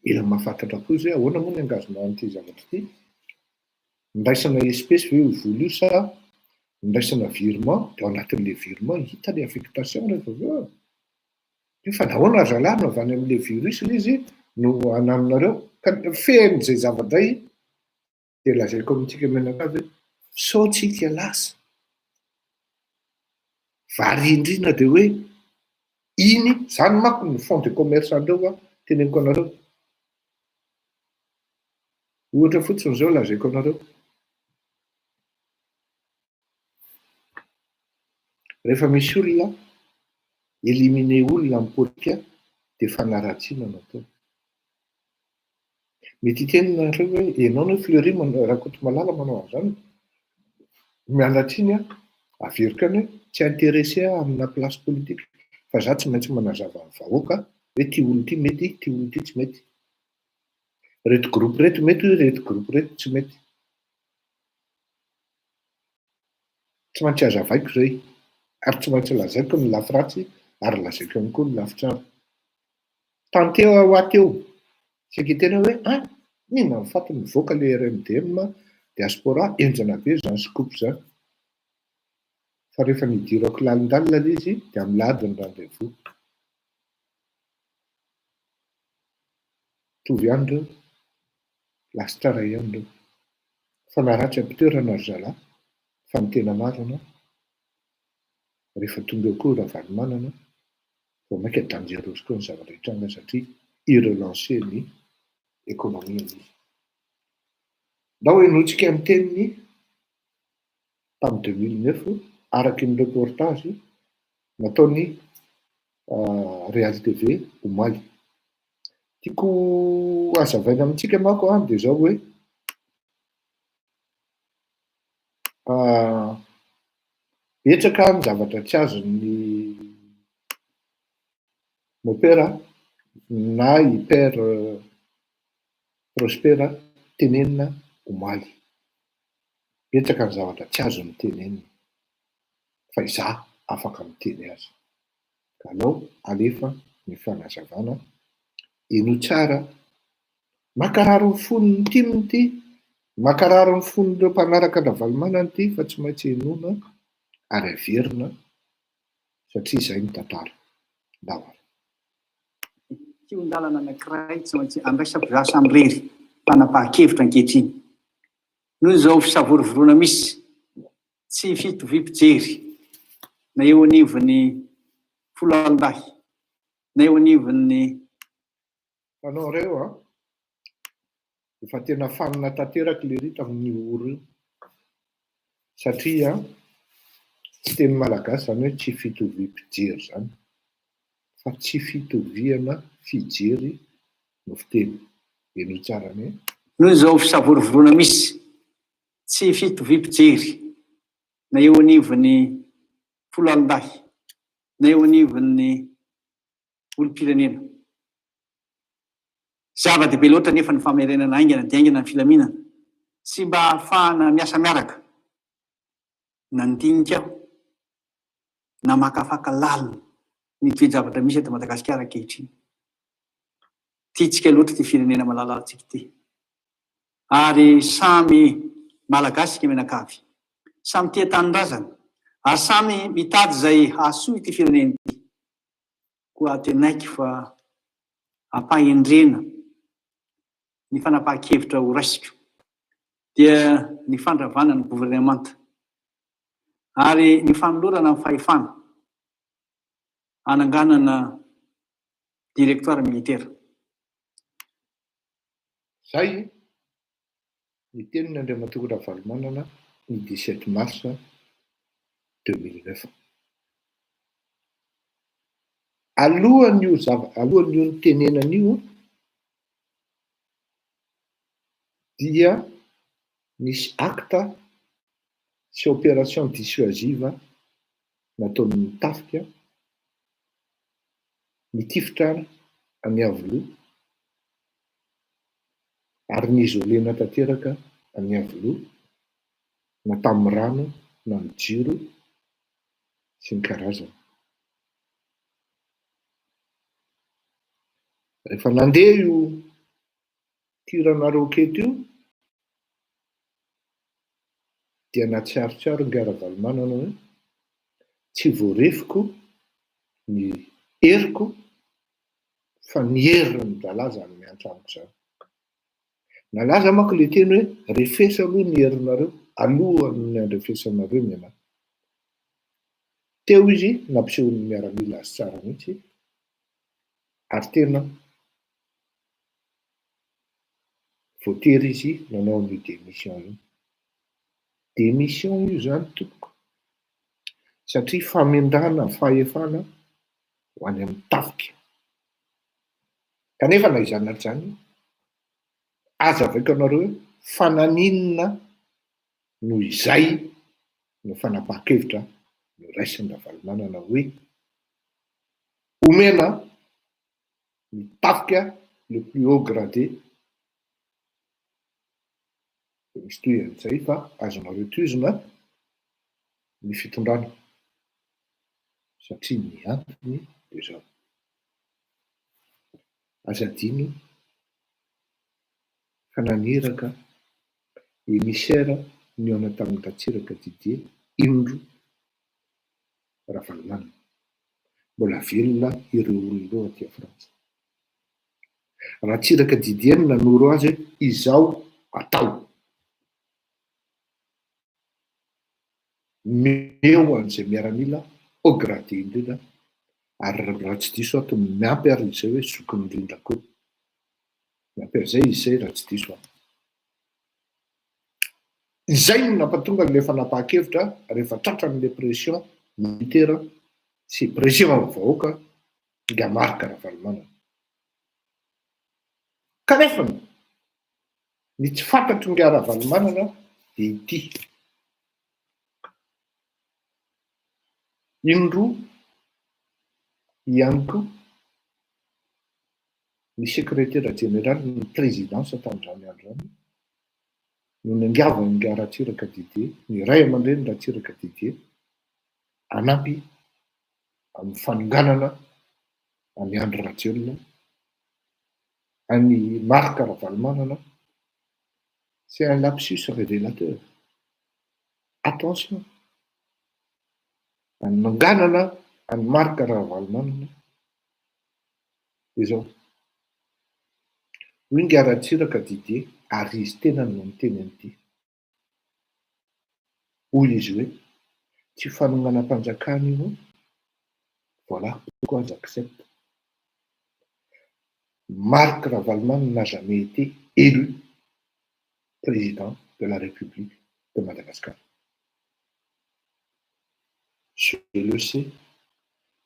mila mahafantatra koa izy hoe ahoana moa ny engagement an'ity zavatra ity. Niraisana espèce ve io vola io sa niraisana virement, dia ao anatin'ilay virement hita ilay affectation rehefa avy eo. Nefa nahoana ry zalahy no avy any amin'ilay virus ilay izy no ananinareo? Ka fehin'izay zavatra izay Dia lazaiko amintsika mianakavy hoe sao tsika lasa variandriana dia hoe iny, zany manko ny fond de commerce andreo an, teneniko anareo. Ohatra fotsiny zao lazaiko anareo. Rehefa misy olona éliminer olona amin'ny politika dia fanaratsiana no ataony. Mety hiteny nareo hoe ianao anie Fleury Rakotomalala manao an'izany e. Miala tsiny aho, averiko ihany hoe tsy intéressé aho amina place politique fa za tsy maintsy manazava ny vahoaka hoe ity olona ity mety, ity olona ity tsy mety. Ireto groupe ireto mety, ireto groupe ireto tsy mety. Tsy maintsy hazavaiko izay ary tsy maintsy lazaiko ny lafy ratsy ary lazaiko ihany koa ny lafy tsara. Tanteo aho teo, saika hiteny aho hoe an! Inona ny faty mivoaka le RMDM diaspora, henjana be izany scoop izany. Fa rehefa nidirako lalindalina le izy dia amin'ny lahady ny rendez-vous. Mitovy ihany ireo, lasa tsara ihany ireo. Fa na ratsy am-pitoerana ry zalahy, fa ny tena marina, rehefa tonga eo koa Ravalomanana, vao mainka dangereux koa ny zavatra hitranga satria hi-relancer ny économie izy. Ndao henointsika ny teniny tamin'ny 2009 araky ny reportage nataon'i Real TV omaly. Tiako hazavaina amintsika manko dia izao hoe Betsaka ny zavatra tsy azon'ny mopera na i Père Prosper tenenina omaly. Betsaka ny zavatra tsy azony tenenina fa izaho afaka miteny azy. Ka alao alefa ny fanazavana, henoy tsara Mankarary ny fon'ny tim ity, mankarary ny fon'ireo mpanaraka an-dRavalomanana ity fa tsy maintsy henoina ary averina satria izay ny tantara. Ndao ary. Kihon-dalana anankiray tsy maintsy andraisako izaho samirery fanapahan-kevitra ankehitriny. Noho izao fisavorovoroana misy, tsy fitoviam-pijery na eo anivon'ny foloalindahy na eo anivon'ny Fanao reo an! Efa tena fanina tanteraka lery tamin'io ora io. Satria tsy teny malagasy zany hoe tsy fitoviam-pijery zany fa tsy fitoviana fijery no fiteny. Henoy tsara anie. Noho izao fisavorovoroana misy, tsy fitoviam-pijery na eo anivon'ny foloalindahy na eo anivon'ny olom-pirenena. Zava-dehibe loatra anefa ny famerenana haingana dia haingana ny filaminana sy mba hahafahana miasa miaraka. Nandinika aho, namakafaka lalina. ny toe-javatra misy eto Madagasikara ankehitriny. Tiantsika loatra ity firenena malalantsika ity. Ary samy Malagasy isika mianakavy. Samy tia tanindrazana. Ary samy mitady izay hahasoa ity firenena ity. Koa antenaiko fa ampahendrena ny fanapahan-kevitra ho raisiko dia ny fandravana ny governemanta ary ny fanolorana ny fahefana hananganana directoire militaire. Zay ny tenin' Andriamatoa Ravalomanana ny 17 mars 2009. Alohan'io zava, alohan'io nitenenana io dia nisy acte sy opération dissuasive nataon'ny tafika nitifitra an'i Iavoloha ary ni-isoler-na tanteraka an'i Iavoloha na tamin'ny rano na ny jiro sy ny karazany. Rehefa nandeha io tir-na roquette io dia nahatsiarotsiaro ingahy Ravalomanana hoe tsy voarefiko ny heriko fa ny herin'ny dralahy izany miantra amiko izany. Nalaza manko ilay teny hoe refeso aloha ny herinareo alohan'ny handrefesanareo ny anah. Teo izy nampisehon'ny miaramila azy tsara mihitsy ary tena voatery izy nanao an'io démission io. Démission io izany tompoko satria famindrana fahefana ho any amin'ny tafika. Kanefa na izany na izany, azavaiko anareo hoe fa naninona no izay no fanapahan-kevitra noraisin'i Ravalomanana hoe omena ny tafika le plus haut gradé, dia misy tohiny an'izay fa azonareo tohizina ny fitondrana satria ny antony dia izao. Aza adino fa naniraka émissaire nihaona tamin'i Ratsiraka Didier indroa Ravalomanana. Mbola velona ireo olona ireo aty Frantsa. Ratsiraka Didier no nanoro azy hoe izao atao. Omeo an'izay miaramila haut gradé indrindra ary raha tsy diso aho toa miampy ary izay hoe zokiny indrindra koa. Miampy an'izay izy izay raha tsy diso aho. Izay no nampatonga an'ilay fanapahan-kevitra rehefa tratran'ilay pression militaire sy pression amin'ny vahoaka Ingahy Marc Ravalomanana. Kanefa ny tsy fantatr'i Ingahy Ravalomanana dia ity. Indroa ihany koa ny sekretera jeneralin'ny prezidansa tamin'izany andro izany no niangavan'i Ingahy Ratsiraka Didier, ny ray aman-dreny Ratsiraka Didier, hanampy amin'ny fanonganana an'i Andry Rajoelina, an'i Marc Ravalomanana, c'est un lapsus révélateur. Attention! Nanonganana an'i Marc Ravalomanana izao. Hoy ingahy Ratsiraka Didier ary izy tenany no niteny an'ity. Hoy izy hoe, tsy fanonganam-panjakana io, voilà pourquoi j'accepte. Marc Ravalomanana n'a jamais été élu président de la République de Madagascar. Je le sais,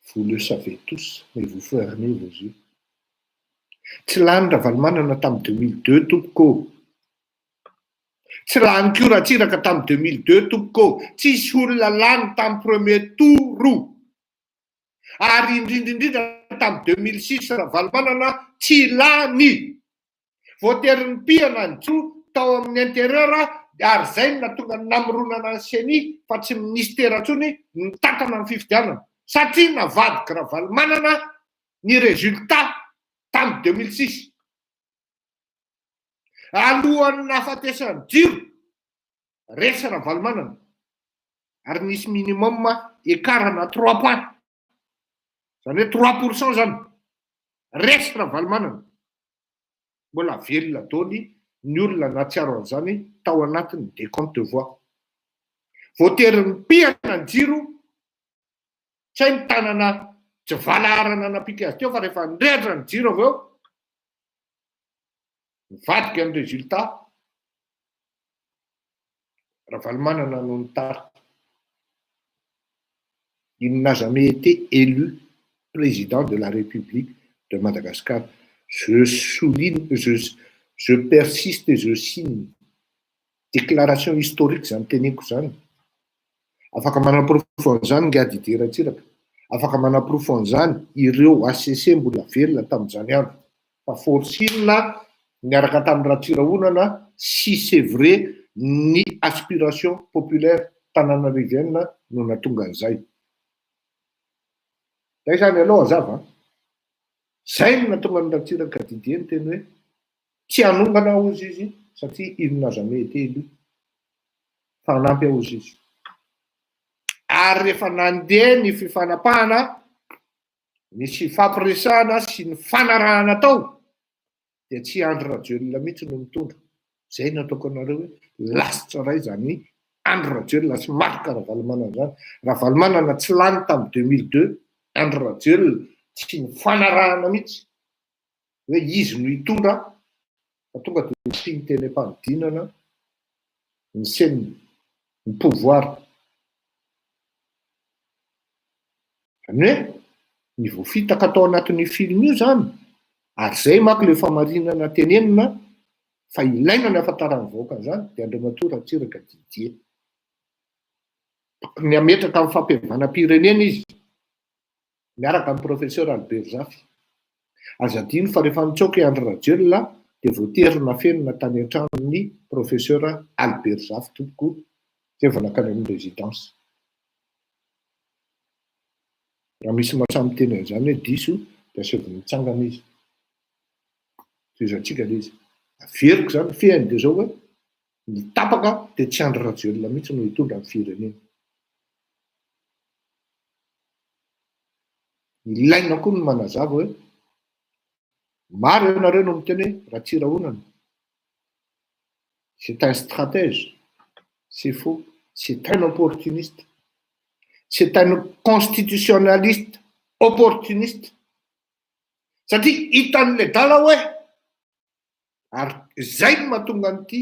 vous le savez tous, mais vous fermez vos yeux. Tsy lany Ravalomanana tamin'ny 2002 tompoko ô. Tsy lany koa Ratsiraka tamin'ny 2002 tompoko ô. Tsisy olona lany tamin'ny premier tour. Ary indrindra indrindra tamin'ny 2006 Ravalomanana tsy lany. Voatery nipihana ny jo tao amin'ny intérieur ary izay no nahatonga ny namoronana ny ceni fa tsy ny ministera intsony no nitantana ny fifidianana. Satria navadiky Ravalomanana ny résultat tamin'ny 2006. Alohan'ny nahafatesan'i Jiro, resy Ravalomanana ary nisy minimum écart na trois points, zany hoe 3% zany, resy Ravalomanana. Mbola velona daholo ny olona nahatsiaro an'izany tao anatin'ny décompte de voix. Voatery nipihana ny jiro, tsy hay ny tanana tsy valaharana nampika azy teo fa rehefa nirehitra ny jiro avy eo, nivadika ny résultat, Ravalomanana no nitarika. Il n'a jamais été élu président de la République de Madagascar. Je souligne, je persiste et je signe. Déclaration historique zany teneniko zany. Afaka manaporofo an'izany ingahy Didier Ratsiraka. Afaka manaporofo an'izany ireo HCC mbola velona tamin'izany andro. Fa forcing niaraka tamin'ny Ratsirahonana si c'est vrai ny aspiration populaire tananarivienne no nahatonga an'izay. Zay zany aloha hazava. Zay no nahatonga ny Ratsiraka Didier niteny hoe tsy hanongana hozy izy satria il n'a jamais été élu. Fa hanampy aho hozy izy. Ary rehefa nandeha ny fifanapahana, nisy fifampiresahana sy ny fanarahana tao, dia tsy Andry Rajoelina mihitsy no mitondra. Zay no ataoko anareo hoe lasitra ray zany Andry Rajoelina sy Marc Ravalomanana zany. Ravalomanana tsy lany tamin'ny 2002, Andry Rajoelina tsy nifanarahana mihitsy hoe izy no hitondra fa tonga dia nipiny teny am-panodinana ny senina, ny pouvoir. Zany hoe ny voafitaka tao anatin'io film io zany, ary zay manko le famarinana tenenina fa ilaina ny ahafantaran'ny vahoaka an'izany dia Andriamatoa Ratsiraka Didier. Tokony hametraka amin'ny fampihavanam-pirenena izy miaraka amin'ny professeur Albert Zafy. Aza adino fa rehefa nitsoaka i Andry Rajoelina dia voatery nafenina tany an-tranon'ny professeur Albert Zafy tompoko zay vao nankany amin'ny résidence. Raha misy mahasahy miteny an'izany hoe diso dia asaivo mitsangana izy. Tohizantsika ilay izy. Averiko izany ny fehiny dia izao hoe ny tapaka dia tsy Andry Rajoelina mihitsy no hitondra ny firenena. Ilaina koa ny manazava hoe maro ianareo no miteny hoe Ratsirahonana c'est un stratège, c'est faux, c'est un opportuniste, c'est un constitutionnaliste opportuniste satria hitan'ilay dala hoe ary izay no mahatonga an'ity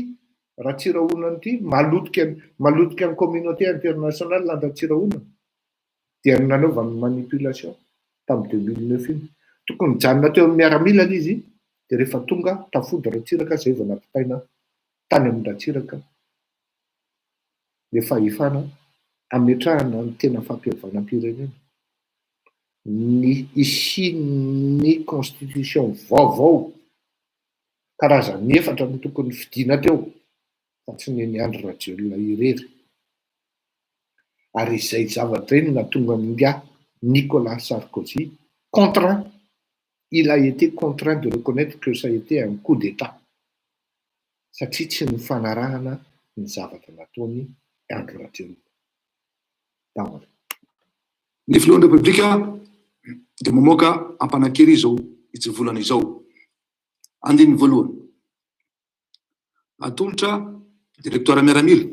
Ratsirahonana ity malotika malotika ny communauté internationale ny Ratsirahonana dia ny nanaovany manipulation tamin'ny 2009 iny. Tokony nijanona teo amin'ny miaramila izy dia rehefa tonga tafody Ratsiraka izay vao nampitaina tany amin'ny Ratsiraka le fahefana hametrahana ny tena fampihavanam-pirenena, ny hisian'ny constitution vaovao karazany efatra no tokony fidiana teo fa tsy ny an'i Andry Rajoelina irery. Ary izay zavatra izay no nahatonga an'ingahy Nicolas Sarkozy contraint, il a été contraint de reconnaître que ça a été un coup d'État satria tsy nifanarahana ny zavatra nataony Andry Rajoelina. Daholo. Ny filohan'ny Repoblika dia mamoaka ampanan-kery izao hitsivolana izao. Andininy voalohany. Atolotra Directoire miaramila,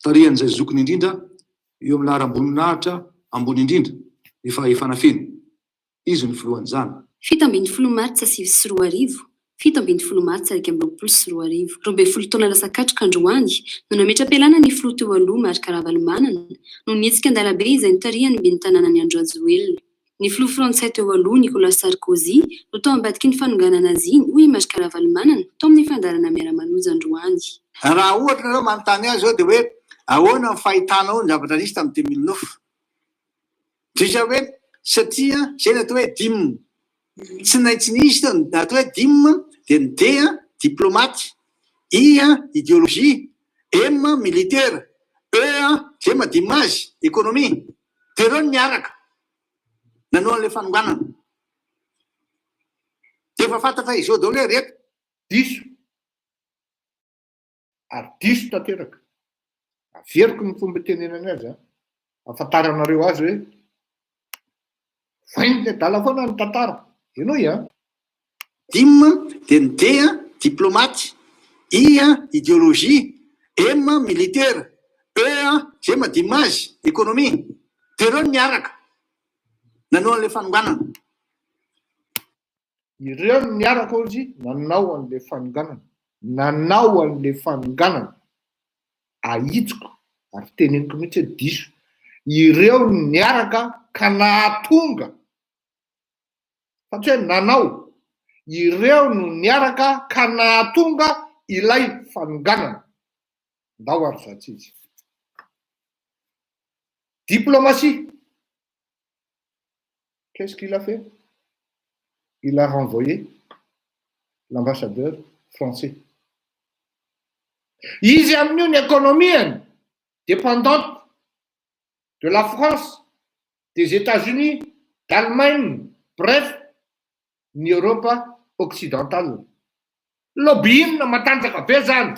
tarihan'izay zokiny indrindra eo amin'ny laharam-boninahitra ambony indrindra, ny fahefana feno. Izy no filohan'izany. 17 martsa 2009, 17 martsa 2021, 12 taona lasa katroka androany no nametra-pialana ny filoha teo aloha Marc Ravalomanana noho ny hetsika an-dalambe izay notarihan'ny ben'ny tanànan'i Andry Rajoelina. Ny filoha frantsay teo aloha Nicolas Sarkozy no tao ambadiky ny fanonganana azy iny, hoy i Marc Ravalomanana tao amin'ny fandaharana Miara-manoja androany. Raha ohatra nareo manontany ahy zao dia hoe ahoana ny fahitanao ny zavatra nisy tamin'ny 2009? Dia hoe satria zay ny atao hoe dim. Tsy naitsy nisy teo ny atao hoe dim dia ny D diplomate, I idéologie, M militaire, E zay maha dim azy économie. Dia ireo no miaraka. Nanao an'ilay fanonganana. Dia efa fantatra izao daholo hoe reto. Diso. Ary diso tanteraka. Averiko ny fomba itenenany azy an. Ahafantaranareo azy hoe vain'ny adala foana ny tantara. Henoy an. Dim dia ny D diplomate, I idéologie, M militaire, E zay maha dim azy, économie. Dia ireo no niaraka nanao an'ilay fanonganana. Ireo no niaraka hozy nanao an'ilay fanonganana. Nanao an'ilay fanonganana. Ahitsiko ary teneniko mihitsy hoe diso. Ireo no niaraka ka nahatonga fa tsy hoe nanao, ireo no niaraka ka nahatonga ilay fanonganana. Ndao ary za tsy izy. Diplomatie. Qu'est-ce qu'il a fait? Il a renvoyé l'ambassadeur français. Izy amin'io ny économie-ny dépendante de la France, des États-Unis, d'Allemagne, bref, ny Europe occidentale. Lobbying matanjaka be zany.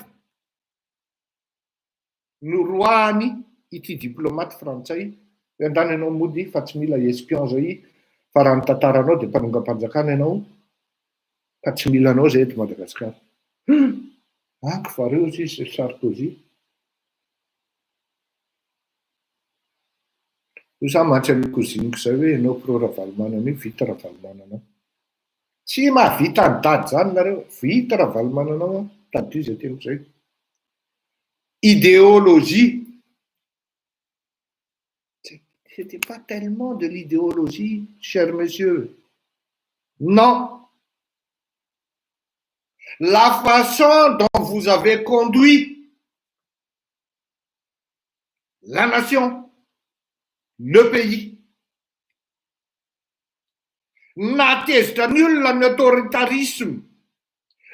Noroahany ity diplomate frantsay hoe andany ianao mody fa tsy mila espion zay fa raha ny tantaranao dia mpanongam-panjakana ianao ka tsy mila anao zay eto Madagasikara. Hum! Ako fa reo izy Sarkozy. Io za mantsy an'io cousine-ko zay hoe ianao pro Ravalomanana io vita Ravalomanana ao. Tsy mahavita an'i dada zany nareo, vita Ravalomanana ao an, tadidio zay teniko zay. Idéologie, c'était pas tellement de l'idéologie, cher monsieur. Non. La façon dont vous avez conduit la nation, le pays. Nahatezitra ny olona ny autoritarisme,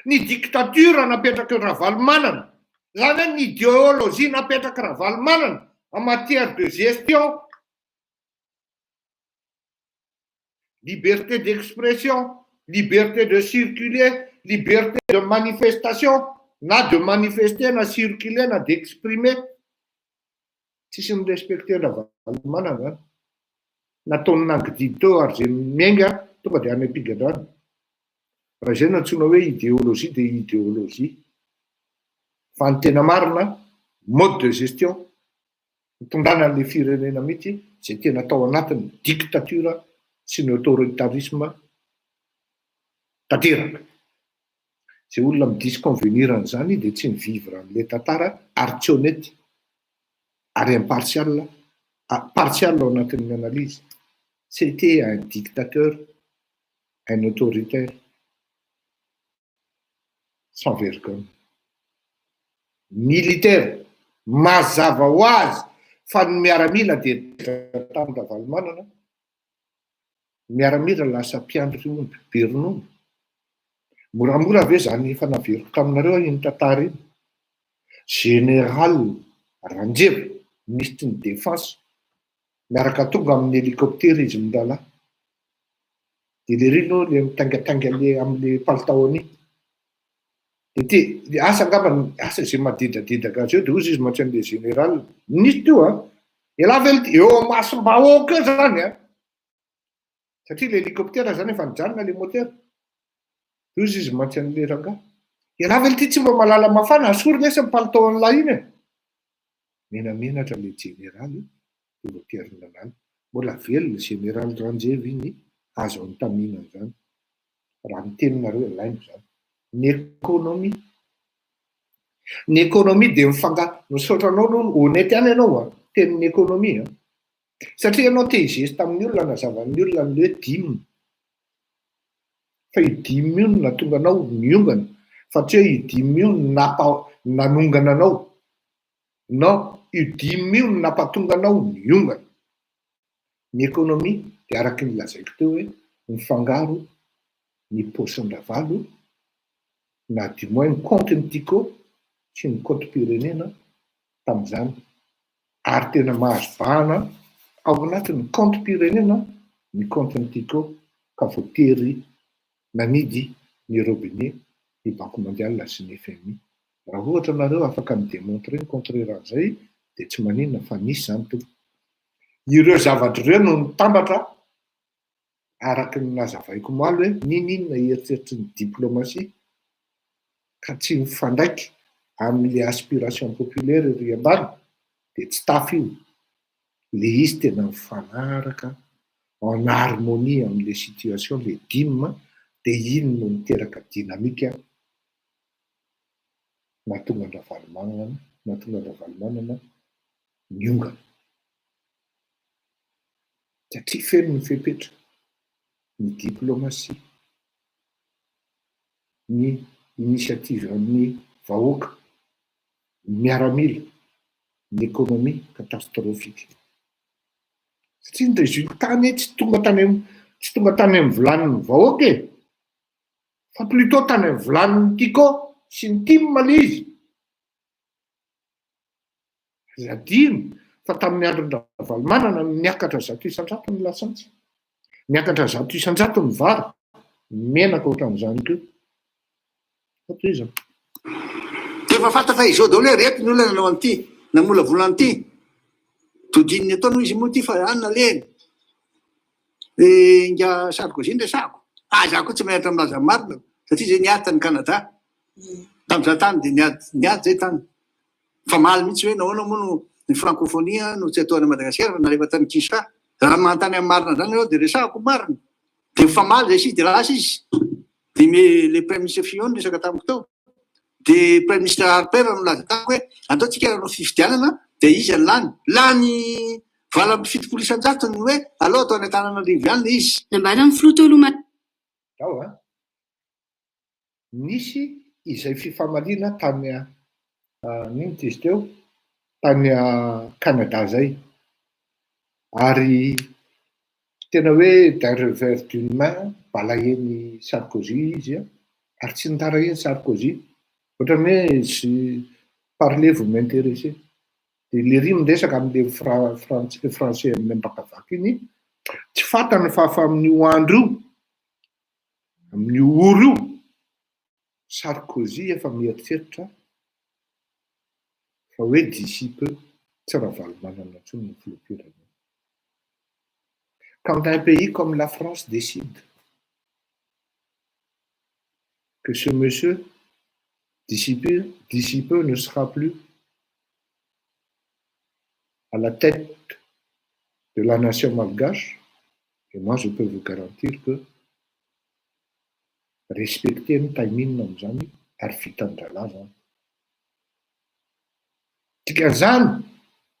ny dictature napetraky Ravalomanana, zany hoe ny idéologie napetraky Ravalomanana en matière de gestion, liberté d'expression, liberté de circuler, liberté de manifestation, na de manifester na circuler na d'exprimer. Tsisy mi-respecter an-dRavalomanana zany. Nataony nangididy teo ary zay miainga tonga de any am-pigadrana. Raha izay no antsoina hoe idéologie dia idéologie. Fa ny tena marina, mode de gestion, nitondrana an'ilay firenena mihitsy izay tena tao anatin'ny dictature sy ny autoritarisme tanteraka. Izay olona mi-disconvenir an'izany dia tsy mi-vivre an'ilay tantara ary tsy honnête ary impartial, partial ao anatin'ny analyse. C'était un dictateur, un autoritaire. Sans vergogne. Militaire, mazava ho azy fa ny miaramila dia tany Ravalomanana, miaramila lasa mpiandry omby be ronono. Moramora ve zany efa naveriko taminareo iny tantara iny? Général Ranjeva, minisitry ny défense, miaraka tonga amin'ny hélicoptère izy mirahalahy. De le ry aloha le mitaingatainga le amle palitaony iny. De ty, asa angamba, asa izay mahadedadedaka azy eo, de hozy izy mantsy an'le général, ministre io an, elah ve eo amasom-bahoaka eo zany an, satria le hélicoptère zany efa nijanona le moteur, de hozy izy mantsy an'le rangahy, elah ve ty tsy mba mahalala mafana, asory lesy ny palitao an'lah iny e, menamenatra le jeneraly de voatery nanala, mbola velona général Ranjeva iny azo anontanina an'izany, raha miteny nareo lainga zany. Ny économie, ny économie dia mifanga, misaotra anao aloha honnête ihany ianao an, tenin'ny économie an, satria ianao te higeste amin'ny olona hanazava amin'ny olona ny hoe dime, fa io dime io no nahatonga anao niongana, fa tsy hoe io dime io no nampa nanongana anao, non, io dime io no nampatonga anao niongana. Ny économie dia araky ny lazaiko teo hoe mifangaro ny paosin-dRavalo na du moins ny compte-n'ny Tiko sy ny compte-pirenena tamin'izany ary tena mahazo vahana ao anatin'ny compte-pirenena. ny compte-n'ny Tiko ka voatery nanidy ny robinet ny Banque mondiale sy ny FMI. Raha ohatra nareo afaka mi-demontrer ny contraire an'izay dia tsy maninona fa nisy izany tompoko. Ireo zavatra ireo no nitambatra araka ny nazavaiko omaly hoe n'inon'inona eritreritry ny diplomatie ka tsy mifandraika amin'ilay aspiration populaire ery ambany dia tsy tafa io. Le izy tena mifanaraka en harmonie amin'ilay situation, le dime, dia iny no niteraka dynamique nahatonga an-dRavalomanana nahatonga an-dRavalomanana niongana. Satria feno ny fepetra, ny diplomatie, ny initiative an'ny vahoaka, ny miaramila, ny économie catastrophique. Satria ny résultat anie tsy tonga tany am- tsy tonga tany amin'ny vilanin'ny vahoaka e! Fa plutôt tany amin'ny vilanin'ny Tiko sy ny Tim le izy. Aza adino fa tamin'ny andron-dRavalomanana no niakatra 100% ny lasantsy, niakatra 100% ny vary, ny menaka ohatran'izany koa. Fa tohizana. Dia efa fantatra izao daholo hoe reto ny olona nanao an'ity, namolavola an'ity. Dodininy ataony hoy izy moa ity fa any nalehany. Eh, ingahy Sarkozy no resahako. Ah, za koa tsy menatra milaza ny marina satria zay niady tany Canada. Tamin'izaho tany dia niady, niady zay tany. Mifamaly mihitsy hoe nahoana moa no ny francophonie no tsy atao any Madagasikara fa nalefa tany Kinshasa. Raha manontany amin'ny marina zany ianao dia resahako ny marina. Dia mifamaly zay sy izy dia lasa izy. Dia me le prime ministre Fillon niresaka tamiko tao. Dia prime ministre Harper no nilaza tamiko hoe andao tsika hanao fifidianana dia iza no lany. Lany 78% ny hoe aleo atao any Antananarivo ihany ilay izy. Nambaran'ny filoha teo aloha Tao an! Nisy izay fifamaliana tany inona izy teo? Tany Canada izay. Ary tena hoe d'un revers d'une main balayen'i Sarkozy izy an, ary tsy nitarain'i Sarkozy. Ohatran'ny hoe je parlez vous m'intéressez. Dia lery miresaka amin'ilay frantsay français amin'ny Ambakavaky iny, tsy fantany fa fa amin'io andro io, Amin'io ora io, Sarkozy efa mieritreritra fa hoe d'ici peu tsy Ravalomanana intsony no filoham-pirenena. Quand un pays comme la France décide que ce monsieur d'ici peu, d'ici peu ne sera plus à la tête de la nation malgache, Et moi je peux vous garantir que respecter ny timing amin'izany ary vitan-drahalahy zany. Dikan'izany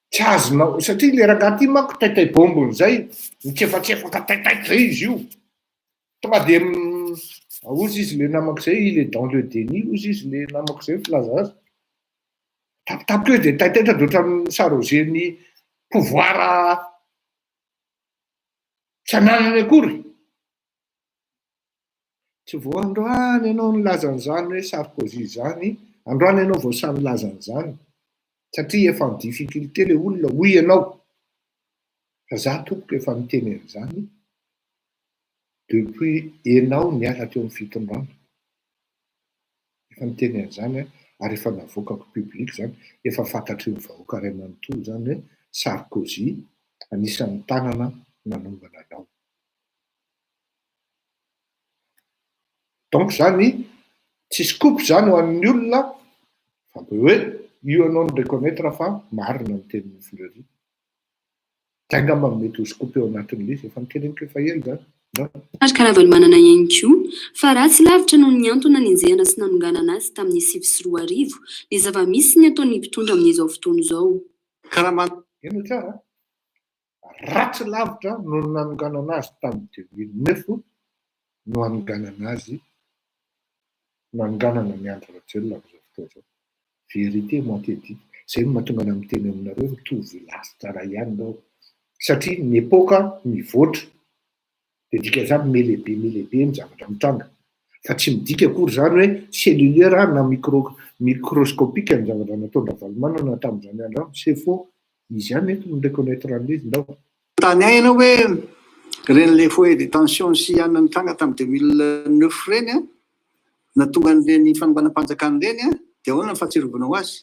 tsy azonao satria le rangahy ty manko taitay bombony zay, mitsefatsefaka taitaitra zay izy io. Tonga de hozy izy le namako zay il est dans le déni hozy izy le namako zay filaza azy. Tampotampoka eo de taitaitra de ohatran'ny mi-s'arroger ny pouvoir Tsy ananany akory. Tsy vao androany ianao nilaza an'izany hoe Sarkozy izany, androany ianao vao sahy nilaza an'izany, satria efa en difficulté le olona hoy ianao. Fa za tompoko efa niteny an'izany depuis ianao niala teo amin'ny fitondrana. Efa niteny an'izany aho ary efa navoakako public izany, efa fantatry ny vahoaka iray manontolo izany hoe Sarkozy anisan'ny tanana nanongana anao. Donc izany tsy scoop izany ho an'ny olona fa be hoe io ianao no reconnaître fa marina ny tenin'i Fleury. Zay angamba no mety ho scoop eo anatin'ilay izy, efa noteneniko efa ela izany. Marc Ravalomanana ihany koa fa ratsy lavitra noho ny antony nanenjehana sy nanonganana azy tamin'ny 2009 ny zava-misy sy ny ataon'ny mpitondra amin'izao fotoana izao. Ka raha man. Henoy tsara an! Ratsy lavitra noho ny nanonganana azy tamin'ny 2009 no hanonganana azy, nanonganana an'i Andry Rajoelina amin'izao fotoana izao. Vérité moitié dite. Zay no mahatonga anah miteny aminareo mitovy lasitra ray ihany reo. Satria ny epoka mivoatra de dikan'izany mihalehibe mihalehibe ny zavatra mitranga. Fa tsy midika akory zany hoe cellulaire na micro microscopique ny zavatra nataon-dRavalomanana tamin'izany andro izany. C'est faux. Izy ihany eto no mi-reconnaitre an'ilay izy ndao. Manontany ahy ianao hoe. Ireny le foyer de tension sy anona nitranga tamin'ny 2009 ireny an, nahatonga an'ireny fanonganam-panjakana ireny an, dia ahoana ny fahatsiarovanao azy?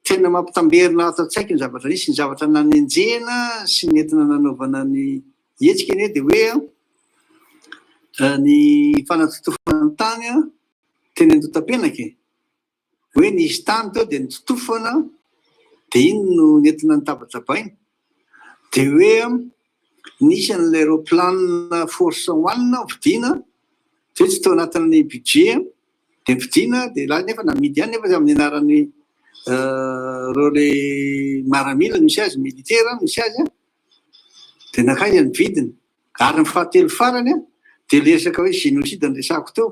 Tena mampitamberina ato an-tsaiko ny zavatra nisy, ny zavatra nanenjehina sy nentina nanaovana ny hetsika anie dia hoe ny fanatotofana ny tany teny Andohatapenaka e! Hoe nisy tany teo dia nototofana dia iny no nentina nitabatsabaina. Dia hoe nisy an'ilay roaplanina Force One novidiana, dia tsy tao anatin'ny budget dia novidiana dia lany nefa namidy ihany nefa amin'ny anaran'ny ireo ilay miaramila misy azy, militaire misy azy dia nankaiza ny vidiny. Ary ny fahatelo farany dia ilay resaka hoe génocide noresahako teo.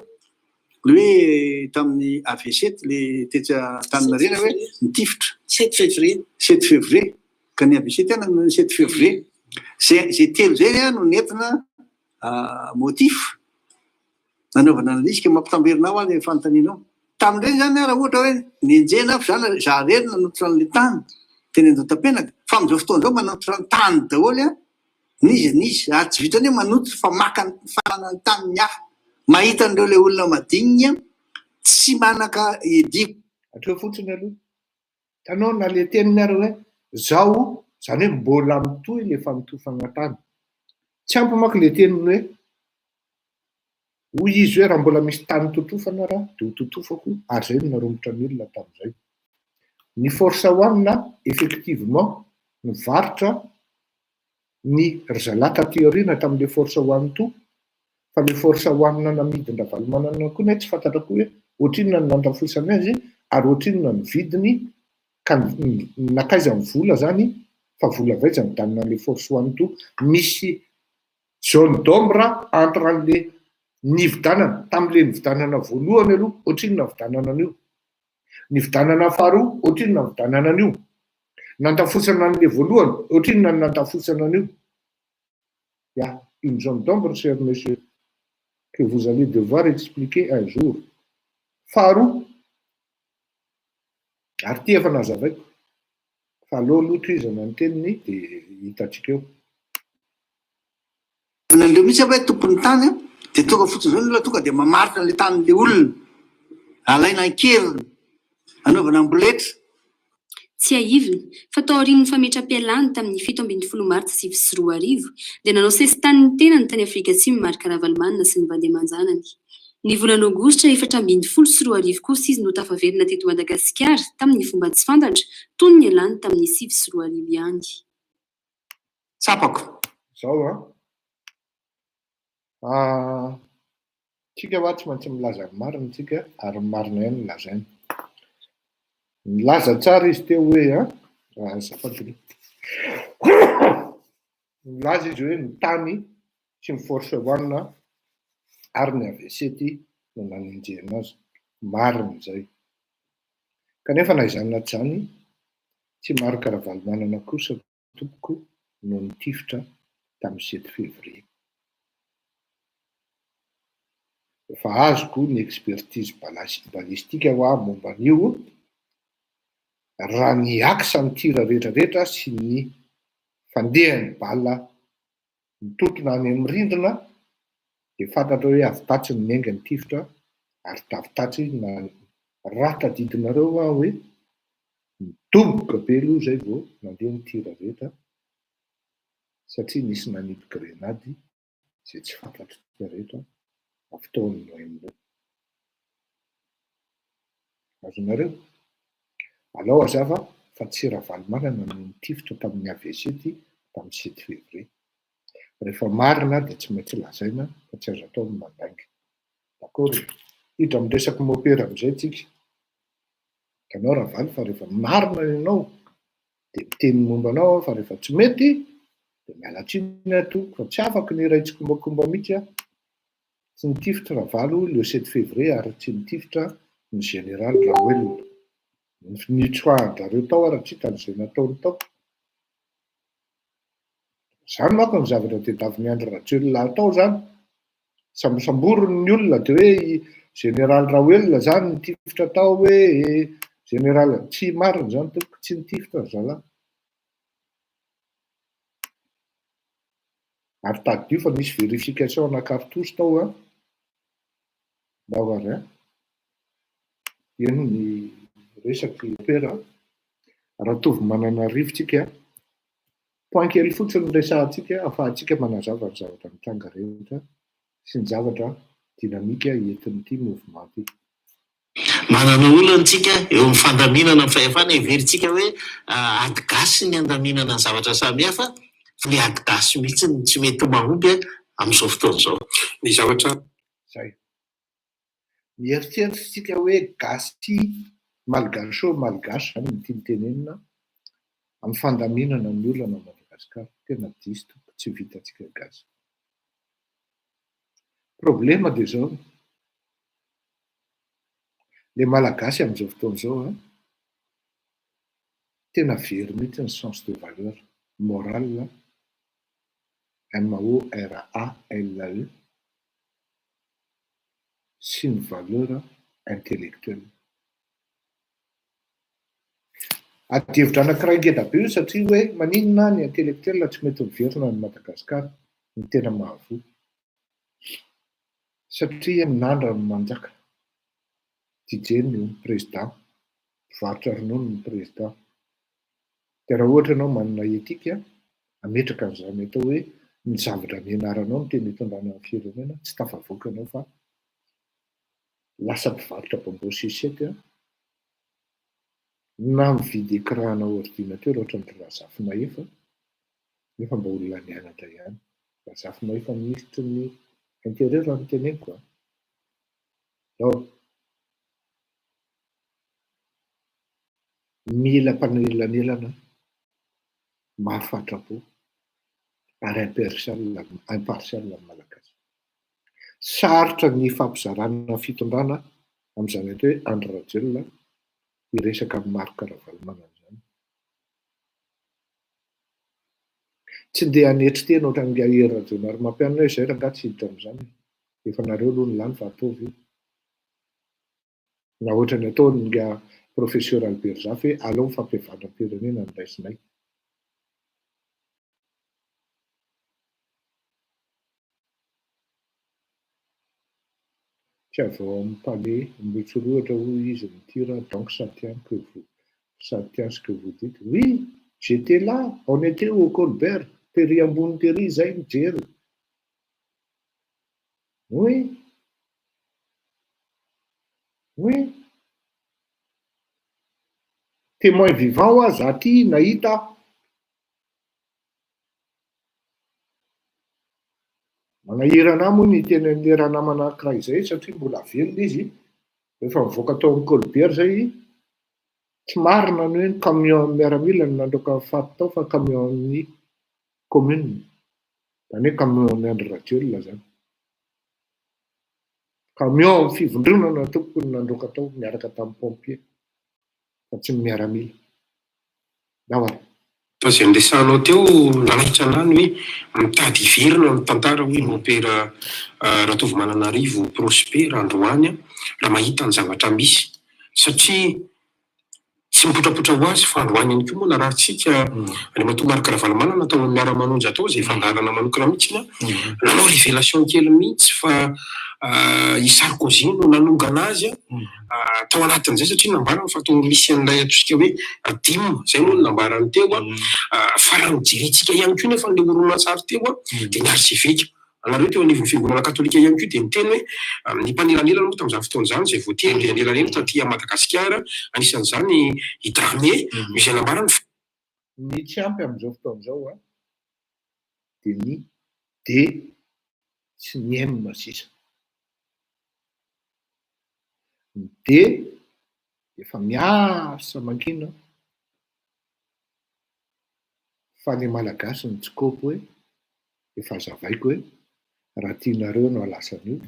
Le hoe tamin'ny AV7 le tetsy Antaninarenina hoe nitifitra. Sept février. Sept février. Ka ny AV7 ihany no sept février. Zay zay telo zay no nentina motif nanaovana ny risque mampitamberina ao le fanontanianao. Tamin'ireny zany raha ohatra hoe nenjehina aho fa za za irery nanototra an'le tany teny Andohatapenaka fa amin'izao fotoana izao manototra ny tany daholo an. N'iza n'iza, ary tsy vitan'ny hoe manoto fa maka ny fananany tanin'ny hafa. Mahita an'ireo ilay olona madinika tsy manaka iadiako. Hatreo fotsiny aloha. Hitanao na le teniny ary hoe zao, zany hoe mbola mitohy le fanotofana tany. Tsy ampy manko le teniny hoe hoy izy hoe raha mbola misy tany totofana ra de ho totofako ary zay no naromotra ny olona tamin'izay. Ny force one effectivement nivarotra ny ry zalahy taty aoriana tamin'le force one two fa le force one namidin-dRavalomanana koa ne tsy fantatra koa hoe ohatrinona no nandafosany azy ary ohatrinona ny vidiny ka nankaiza ny vola zany fa vola avy aiza nidanona an'le force one two. Misy zone d'ombre entre an'le nividanana tamin'le nividanana voalohany aloha ohatrinona nividanana an'io, nividanana faharoa ohatrinona nividanana an'io, nandafosana an'le voalohany ohatrinona ny nandafosana an'io. Ya, une zone d'ombre cher monsieur que vous allez devoir expliquer un jour. Faharoa, ary ity efa nazavaiko fa aleo aloha tohizana ny teniny dia hitantsika eo. Nandreo mihitsy aho hoe tompon'ny tany an, dia tonga fotsiny izao ny olona tonga dia mamaritra an'ilay tanin'ilay olona, alaina an-keriny, anaovana amboletra. Tsiahivina fa taorian'ny fametram-pialany tamin'ny 17 martsa 2009 dia nanao sesitany ny tenany tany Afrika Atsimo Marc Ravalomanana sy ny vady aman-janany. Ny volana aogositra 2014 kosa izy no tafaverina teto Madagasikara tamin'ny fomba tsy fantatra, toy ny nialany tamin'ny 2009 ihany. Tsapako. Zao an. Ah, tsika hoa tsy maintsy milaza ny marina tsika ary ny marina ihany no lazaina. Nilaza tsara izy teo hoe an, azafady aloha. Nilaza izy hoe ny tany sy ny force one ary ny AVC ty no nanenjehina azy. Marina izay. Kanefa na izany na tsy izany, tsy Marc Ravalomanana kosa tompoko no nitifitra tamin'ny sept février. Efa azoko ny expertise balistique hoa momba an'io, raha ny axe ny tir rehetra rehetra sy ny fandehan'ny bala mitontona any amin'ny rindrina dia fantatra hoe avy tatsy no niainga ny tifitra ary tavy tatsy na raha tadidinareo aho hoe nidoboka be aloha izay vao nandeha ny tir rehetra satria nisy nanipy grenady izay tsy fantatr'tsika rehetra avy tao amin'ny OMO. Azonareo? Alao hazava fa tsy Ravalomanana no nitifitra tamin'ny AVC ty tamin'ny sept février. Rehefa marina dia tsy maintsy lazaina fa tsy azo atao ny mandainga. D'accord e? Hiditra amin'ny resak'i Mopera amin'izay tsika. Hitanao Ravalo fa rehefa marina ianao dia miteny momba anao aho fa rehefa tsy mety dia miala tsiny aho tompoko fa tsy afaka ny hiray tsikombakomba mihitsy aho. Tsy nitifitra Ravalo le sept février ary tsy nitifitra ny général Raoelina. Nitsoahan-drareo tao ary tsy hitany izay nataony tao. Izany manko ny zavatra tediavin'i Andry Rajoelina hatao izany. Sambosamboriny ny olona dia hoe i général Raoelina izany nitifitra tao hoe général, tsy marina izany tompoko, tsy nitifitra ry zalahy. Ary tadidio fa nisy vérification ana cartouche tao an. Ndao ary an. Eny ny resak'i Pera. Ratovomananarivo tsika. Point kely fotsiny no resahantsika ahafahantsika manazava ny zavatra mitranga rehetra sy ny zavatra dynamique entin'ity mouvement ity. Manana olana isika eo amin'ny fandaminana ny fahefana, heverintsika hoe ady gasy ny handaminana ny zavatra samihafa, fa ilay ady gasy mihitsy no tsy mety mahomby amin'izao fotoana izao. Ny zavatra. Zay. Mieritreritra isika hoe gasy, malgacho, malgache zany no tiany tenenina, amin'ny fandaminana ny olana ao Madagasikara. Tena diso tompoko, tsy vitantsika gasy. Problema dia zao, le malagasy amin'izao fotoana izao an, tena very mihitsy ny sens de valeur morale, M-O-R-A-L-E, sy ny valeur intellectuelle. Adihevitra anankiray ngeda be io satria hoe maninona ny intellectuel tsy mety miverina any Madagascar no tena mahavoa. Satria ny nandra no manjaka. DJ no président, mpivarotra ronono ny président. Dia raha ohatra ianao manana éthique, hametraka an'izany atao hoe ny zavatra nianaranao no tena hitondrana ny firenena, tsy tafavoaka ianao fa lasa mpivarotra bonbon sucette na mividy écran-na ordinateur ohatran'ny Razafimahefa nefa mba olona nianatra ihany. Razafimahefa minisitry ny intérieur no teneniko an! Zao. Mila mpanelanelana mahafatrapo ary impartial impartial ny Malagasy. Sarotra ny fampizarana fitondrana amin'izany atao hoe Andry Rajoelina hiresaka amin'i Marc Ravalomanana izany. Tsy ndeha hanetry tena ohatran'i Ingahy Hery Rajaonarimampianina hoe izay rangahy tsy hiditra amin'izany e. Efa nareo aloha no lany fa ataovy io. Na ohatran'ny ataon'ingahy Professeur Albert Zafy hoe aleo ny fampihavanam-pirenena no raisinay. Tsy avy ao amin'ny palais Ambohitsorohitra hoy izy ny tir donc ça tient que vous ça tient ce que vous dites. Oui, j'étais là, on était au Colbert, tery ambony tery izay nijery. Oui. Oui. Témoin vivant hoa za ty nahita aho. Manahirana ahy moa ny hiteny an'ilay ranamana anankiray izay satria mbola velona izy, rehefa nivoaka tao amin'ny Colbert izay, tsy marina ny hoe ny camion an'ny miaramila no nandroaka ny faty tao fa camion an'ny commune, izany hoe camion an'i Andry Rajoelina izany. Camion an'ny fivondronana tompoko no nandroaka tao niaraka tamin'ny pompier fa tsy ny miaramila. Ndao ary. Fa izay noresahanao teo nanaitra anah ny hoe mitady hiverina ny tantara hoy Mompera Ratovomananarivo Prosper androany raha mahita ny zavatra misy satria tsy mipotrapotra ho azy fa androany ihany koa moa narahantsika Andriamatoa Marc Ravalomanana tao amin'ny Miara-manonja tao izay fandaharana manokana mihitsy nanao révélation kely mihitsy fa i Sarkozy no nanongana azy tao anatin'izay satria nambarany fa toa misy an'ilay antosika hoe dim, izay moa no nambarany teo fa raha nojerentsika ihany koa nefa ilay horonantsary teo dia ny arseveka anareo teo anivon'ny fiangonana katolika ihany koa dia niteny hoe ny mpanelanelana moa tamin'izany fotoana izany izay voatendry hanelanelana taty Madagasikara anisan'izany i Dramé izay nambarany fa Ny tsy ampy amin'izao fotoana izao an, dia ny D sy ny M sisa. Ny D efa miasa mangina fa ny Malagasy no tsy kôpy hoe efa azavaiko hoe raha tianareo no hahalasa an'io,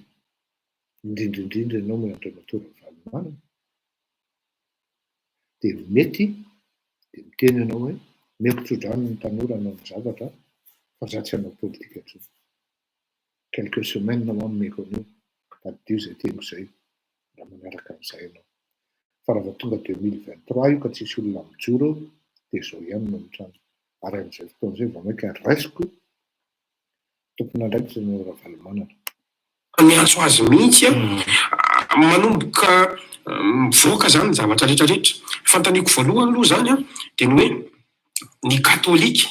indrindra indrindra ianao Andriamatoa Ravalomanana dia mety dia miteny ianao hoe omeko tso-drano ny tanora hanao ny zavatra fa za tsy hanao politika intsony. Quelques semaines ho omeko an'io, tadidio izay teniko izay raha manaraka an'izay ianao. Fa raha vao tonga 2023 io ka tsisy olona mijoro eo dia izao ihany no mitranga. Ary amin'izay fotoana izay vao mainka raisiko. Tompon'andraikitra ianao Ravalomanana. Miantso azy mihitsy aho. Manomboka mivoaka izany ny zavatra rehetra rehetra. Fanontaniako voalohany aloha izany an, dia ny hoe ny katolika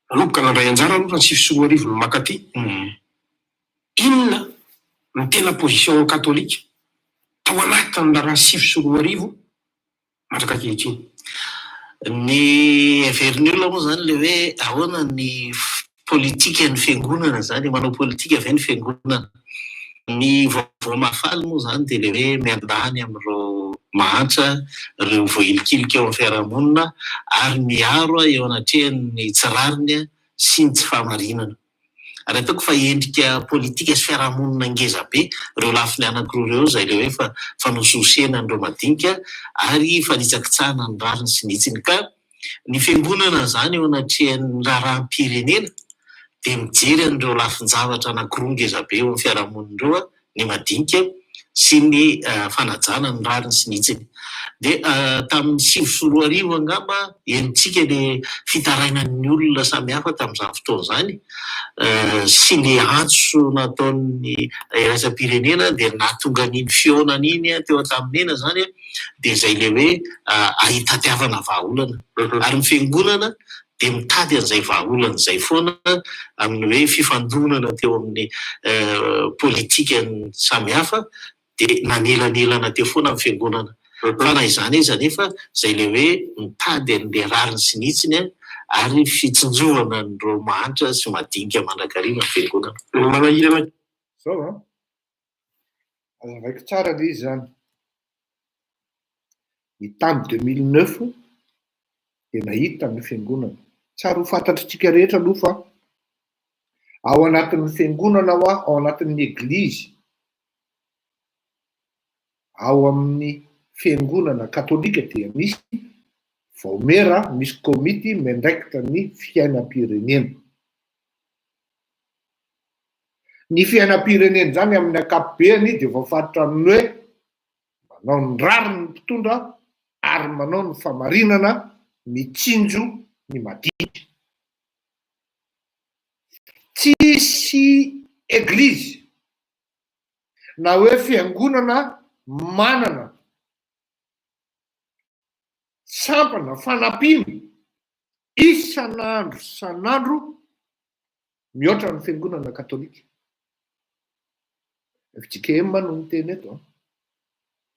nanomboka nandray anjara aloha raha ny 2009 no mankaty. Inona no tena position ny katolika tao anatin'ny raharaha 2009 mandraka ankehitriny. Ny heverin'ny olona moa izany ilay hoe ahoana ny politikan'ny fiangonana izany, manao politika ve ny fiangonana? Ny vaovao mahafaly moa izany dia ilay hoe miandany amin'ireo mahantra, ireo voahilikilika eo amin'ny fiarahamonina ary miaro eo anatrehan'ny tsy rariny sy ny tsy fahamarinana. Ary ataoko fa endrika politika sy fiarahamonina ngeza be ireo lafiny anankiroa ireo izay ilay hoe fanosihosena an'ireo madinika ary fanitsakitsahana ny rariny sy ny hitsiny. Ka ny fiangonana izany eo anatrehan'ny raharaham-pirenena dia mijery an'ireo lafin-javatra anankiroa ngeza be eo amin'ny fiarahamonina ireo ny madinika sy ny fanajana ny rariny sy ny hitsiny. Dia tamin'ny 2009 angamba henontsika ilay fitarainan'ny olona samihafa tamin'izany fotoana izany sy ny antso nataon'ny iraisam-pirenena dia nahatonga an'iny fihaonana iny teo Antanimena izany dia izay ilay hoe ahitadiavana vahaolana. Ary ny fiangonana dia mitady an'izay vahaolana izay foana amin'ny hoe fifandonana teo amin'ny politika samihafa dia nanelanelana teo foana ny fiangonana. Fa na izany aiza anefa izay ilay hoe mitady an'ilay rariny sy ny hitsiny ary fitsinjovana an'ireo mahantra sy madinika mandrakariva ny fiangonana. Ny manahirana Zao an! Azavaiko tsara le izy zany. Ny tany 2009 dia nahita ny fiangonana. Tsara ho fantatritsika rehetra aloha fa ao anatin'ny fiangonana hoa, ao anatin'ny eglizy, ao amin'ny fiangonana katolika dia misy vaomiera, misy komity miandraikitra ny fiainam-pirenena. Ny fiainam-pirenena izany amin'ny ankapobeany dia voafaritra amin'ny hoe manao ny rariny ny mpitondra ary manao ny famarinana mitsinjo ny madinika. Tsisy eglizy na hoe fiangonana manana sampana fanampiana isan'andro isan'andro mihoatra ny fiangonana katolika. Fjkm no miteny eto an,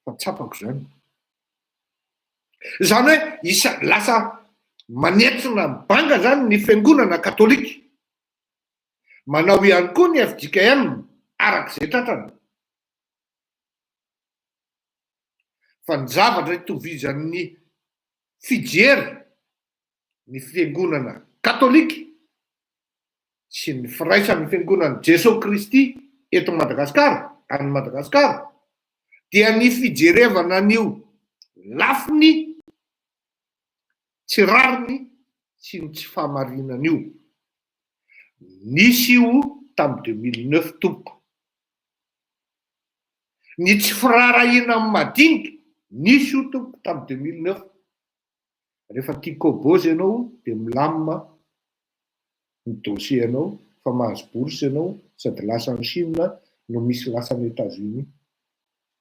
fa tsapako izany. Izany hoe isa lasa manetsina ny banga izany ny fiangonana katolika. Manao ihany koa ny fjkm araka izay tratrany. Fa ny zavatra itovizan'ny fijery ny fiangonana katolika sy ny firaisan'ny fiangonan'i Jesoa Kristy eto Madagasikara, any Madagasikara, dia ny fijerevana an'io lafiny tsy rariny sy ny tsy fahamarinana io. Nisy io tamin'ny 2009 tompoko. Ny tsy firaharahiana amin'ny madinika, nisy io tompoko tamin'ny 2009. Rehefa tia kôbôzy ianao dia milamina ny dossier anao fa mahazo bourse ianao sady lasa any Chine no misy lasa any Etats Unis.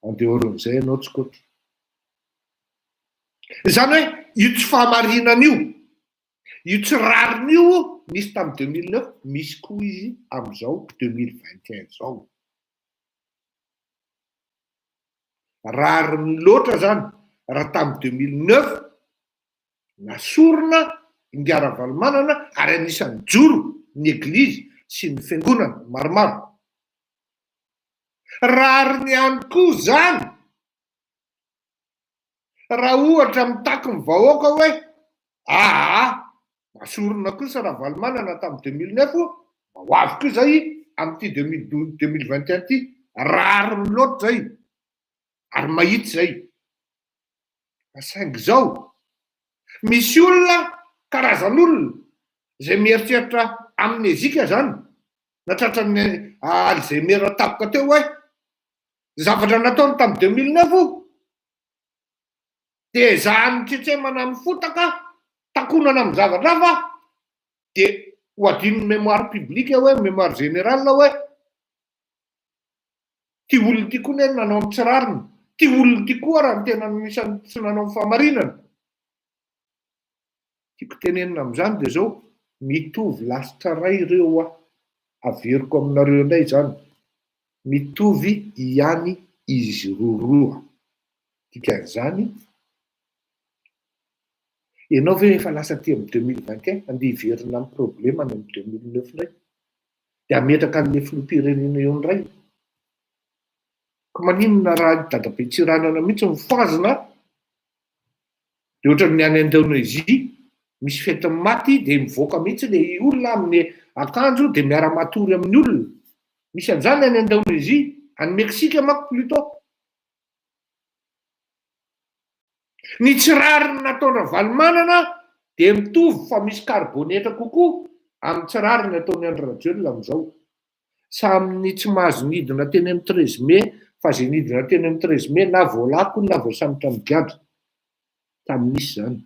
En dehors an'izay ianao tsy kôty. Izany hoe io tsy fahamarinana io, io tsy rariny io nisy tamin'ny 2009, misy koa izy amin'izao 2021 izao. Rariny loatra zany raha tamin'ny 2009 nasorina Ingahy Ravalomanana ary anisan'ny nijoro ny eglizy sy ny fiangonana maromaro. Rariny ihany koa zany raha ohatra mitaky ny vahoaka hoe aa Asorina kosa Ravalomanana tamin'ny 2009, mba ho avy koa zay amin'ity 2021 ity, rariny loatra zay ary mahitsy zay. Fa saingy zao, misy olona, karazan'olona zay mieritreritra amnésique zany, na tratran'ny Alzheimer tampoka teo hoe zavatra nataony tamin'ny 2009 io, dia ezahan'ny tsetsemana amin'ny fotaka takonana amin'ny zavatra hafa dia Ho adinon'ny mémoire publique hoe, mémoire générale hoe, ty olona ity koa ne nanao ny tsy rariny, ty olona ity koa raha ny tena anisan'ny tsy nanao ny fahamarinana. Tiako tenenina amin'izany dia izao, mitovy lasitra iray ireo hoa, averiko aminareo indray izany, mitovy ihany izy roroa. Dikan'izany, ianao ve efa lasa aty amin'ny 2021, andeha hiverina amin'ny problema any amin'ny 2009 indray, dia hametraka an'ilay filoham-pirenena eo indray? Ka maninona raha i Dadabe Tsiranana mihitsy no fohazina Dia ohatran'ny any Indonésie, misy fetin'ny maty dia mivoaka mihitsy ilay olona amin'ny akanjo dia miara-matory amin'ny olona. Misy an'izany any Indonésie, any Mexique manko plutôt. Ny tsy rariny nataon-dRavalomanana dia mitovy fa misy karibonetra kokoa amin'ny tsy rariny ataon'i Andry Rajoelina amin'izao. Samy ny tsy mahazo nidina teny amin'ny 13 mai fa izay nidina teny amin'ny 13 mai na voalako na voasambotra migadra. Samy nisy izany.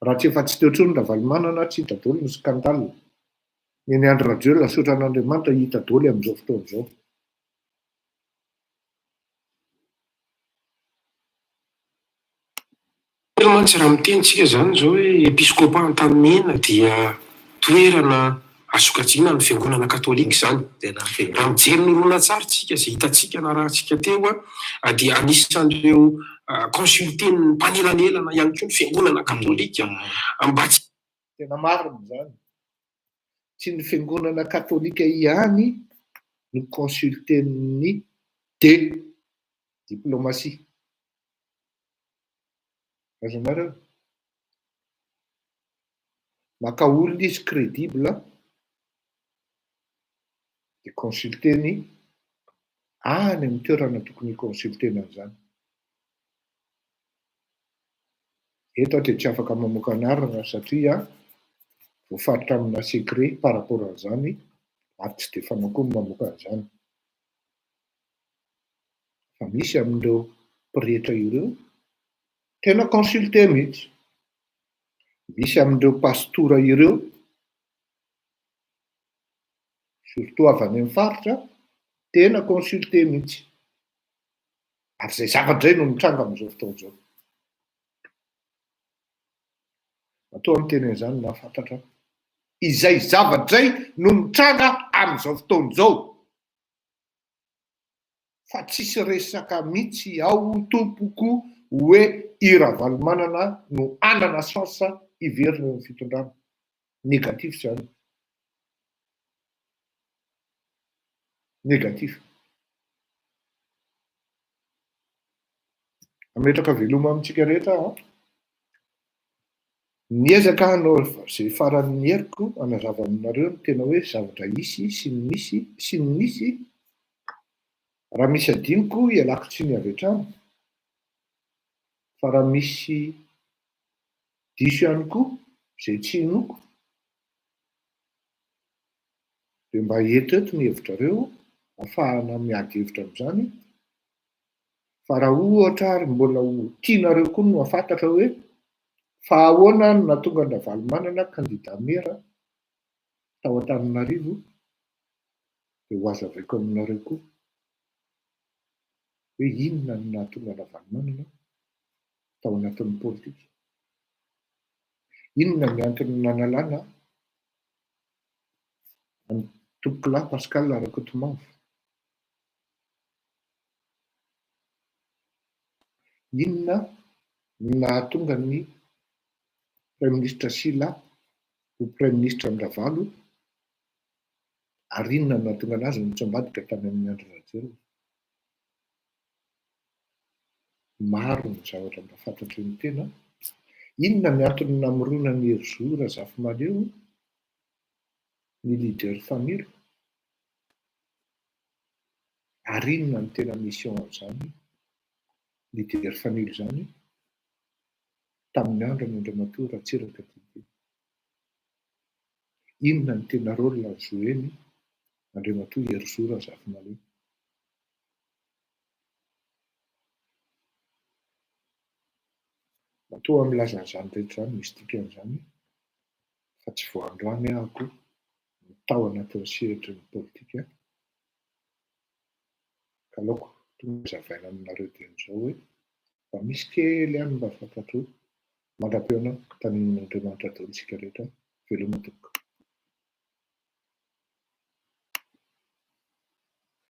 Raha tsy efa tsy teo intsony Ravalomanana tsy hita daholo ny scandale. Ny an'i Andry Rajoelina saotra an'Andriamanitra hita daholo amin'izao fotoana izao. Kely mantsy raha miteny tsika izany izao hoe episkopa Antanimena dia toerana asokajiana ny fiangonana katolika izany. Raha mijery ny horonantsary tsika izay hitantsika narahantsika teo dia anisan'ireo consulter-n'ny mpanelanelana ihany koa ny fiangonana katolika mba tsy Tena marina izany. Tsy ny fiangonana katolika ihany no consulter-n'ny D, diplomatie. Azonareo? Maka olona izy crédible dia consulter-ny any amin'ny toerana tokony hi-consulter-na an'izany. Eto aho dia tsy afaka mamoaka anarana satria voafaritra amina secret par rapport an'izany ary tsy dia fanao koa ny mamoaka an'izany. Fa misy amin'ireo pretra ireo tena consulter mihitsy. Misy amin'ireo pastora ireo, surtout avy any amin'ny faritra, tena consulter mihitsy. Ary izay zavatra izay no mitranga amin'izao fotoana izao. Matoa miteny an'izany mahafantatra aho. Izay zavatra izay no mitranga amin'izao fotoana izao. Fa tsisy resaka mihitsy ao tompoko hoe i Ravalomanana no hanana chance hiverina eo amin'ny fitondrana. Négatif izany. Négatif. Hametraka veloma amintsika rehetra aho an. Miezaka hanao izay faran'ny heriko hanazava aminareo ny tena hoe zavatra hisy sy ny misy sy ny nisy. Raha misy adinoko ialako tsiny avy hatrany fa raha misy diso ihany koa izay tsy inoako dia mba eto eto ny hevitrareo ahafahana miady hevitra amin'izany. Fa raha ohatra ary mbola ho tianareo koa ny mahafantatra hoe fa ahoana no nahatonga an-dRavalomanana kandida mera tao Antananarivo dia ho hazavaiko aminareo koa hoe inona no nahatonga an-dRavalomanana tao anatin'ny politika. Inona ny antony nanalana an'i Tompokolahy Pascal Rakotomavo. Inona no nahatonga ny Praiminisitra Sylla ho Praiminisitra an-dRavalo ary inona no nahatonga an'azy nitsambadika tany amin'i Andry Rajoelina? Maro ny zavatra mba fantatry ny tena. Inona ny antony namoronan'i Herizo Razafimahaleo ny Leader Fanilo? Ary inona no tena mission an'izany leader fanilo izany tamin'ny andron'i Andriamatoa Ratsiraka Didier? Inona no tena rôle jouer-ny Andriamatoa Herizo Razafimahaleo? Matoa milaza an'izany rehetra izany, misy dikany izany fa tsy vao androany ahako no tao anatin'ny sehatry ny politika ka aleoko tonga hazavaina aminareo dieny izao hoe mba misy kely ihany mba fantatro mandra-pihaona tanin'Andriamanitra daholo isika rehetra. Veloma tompoko.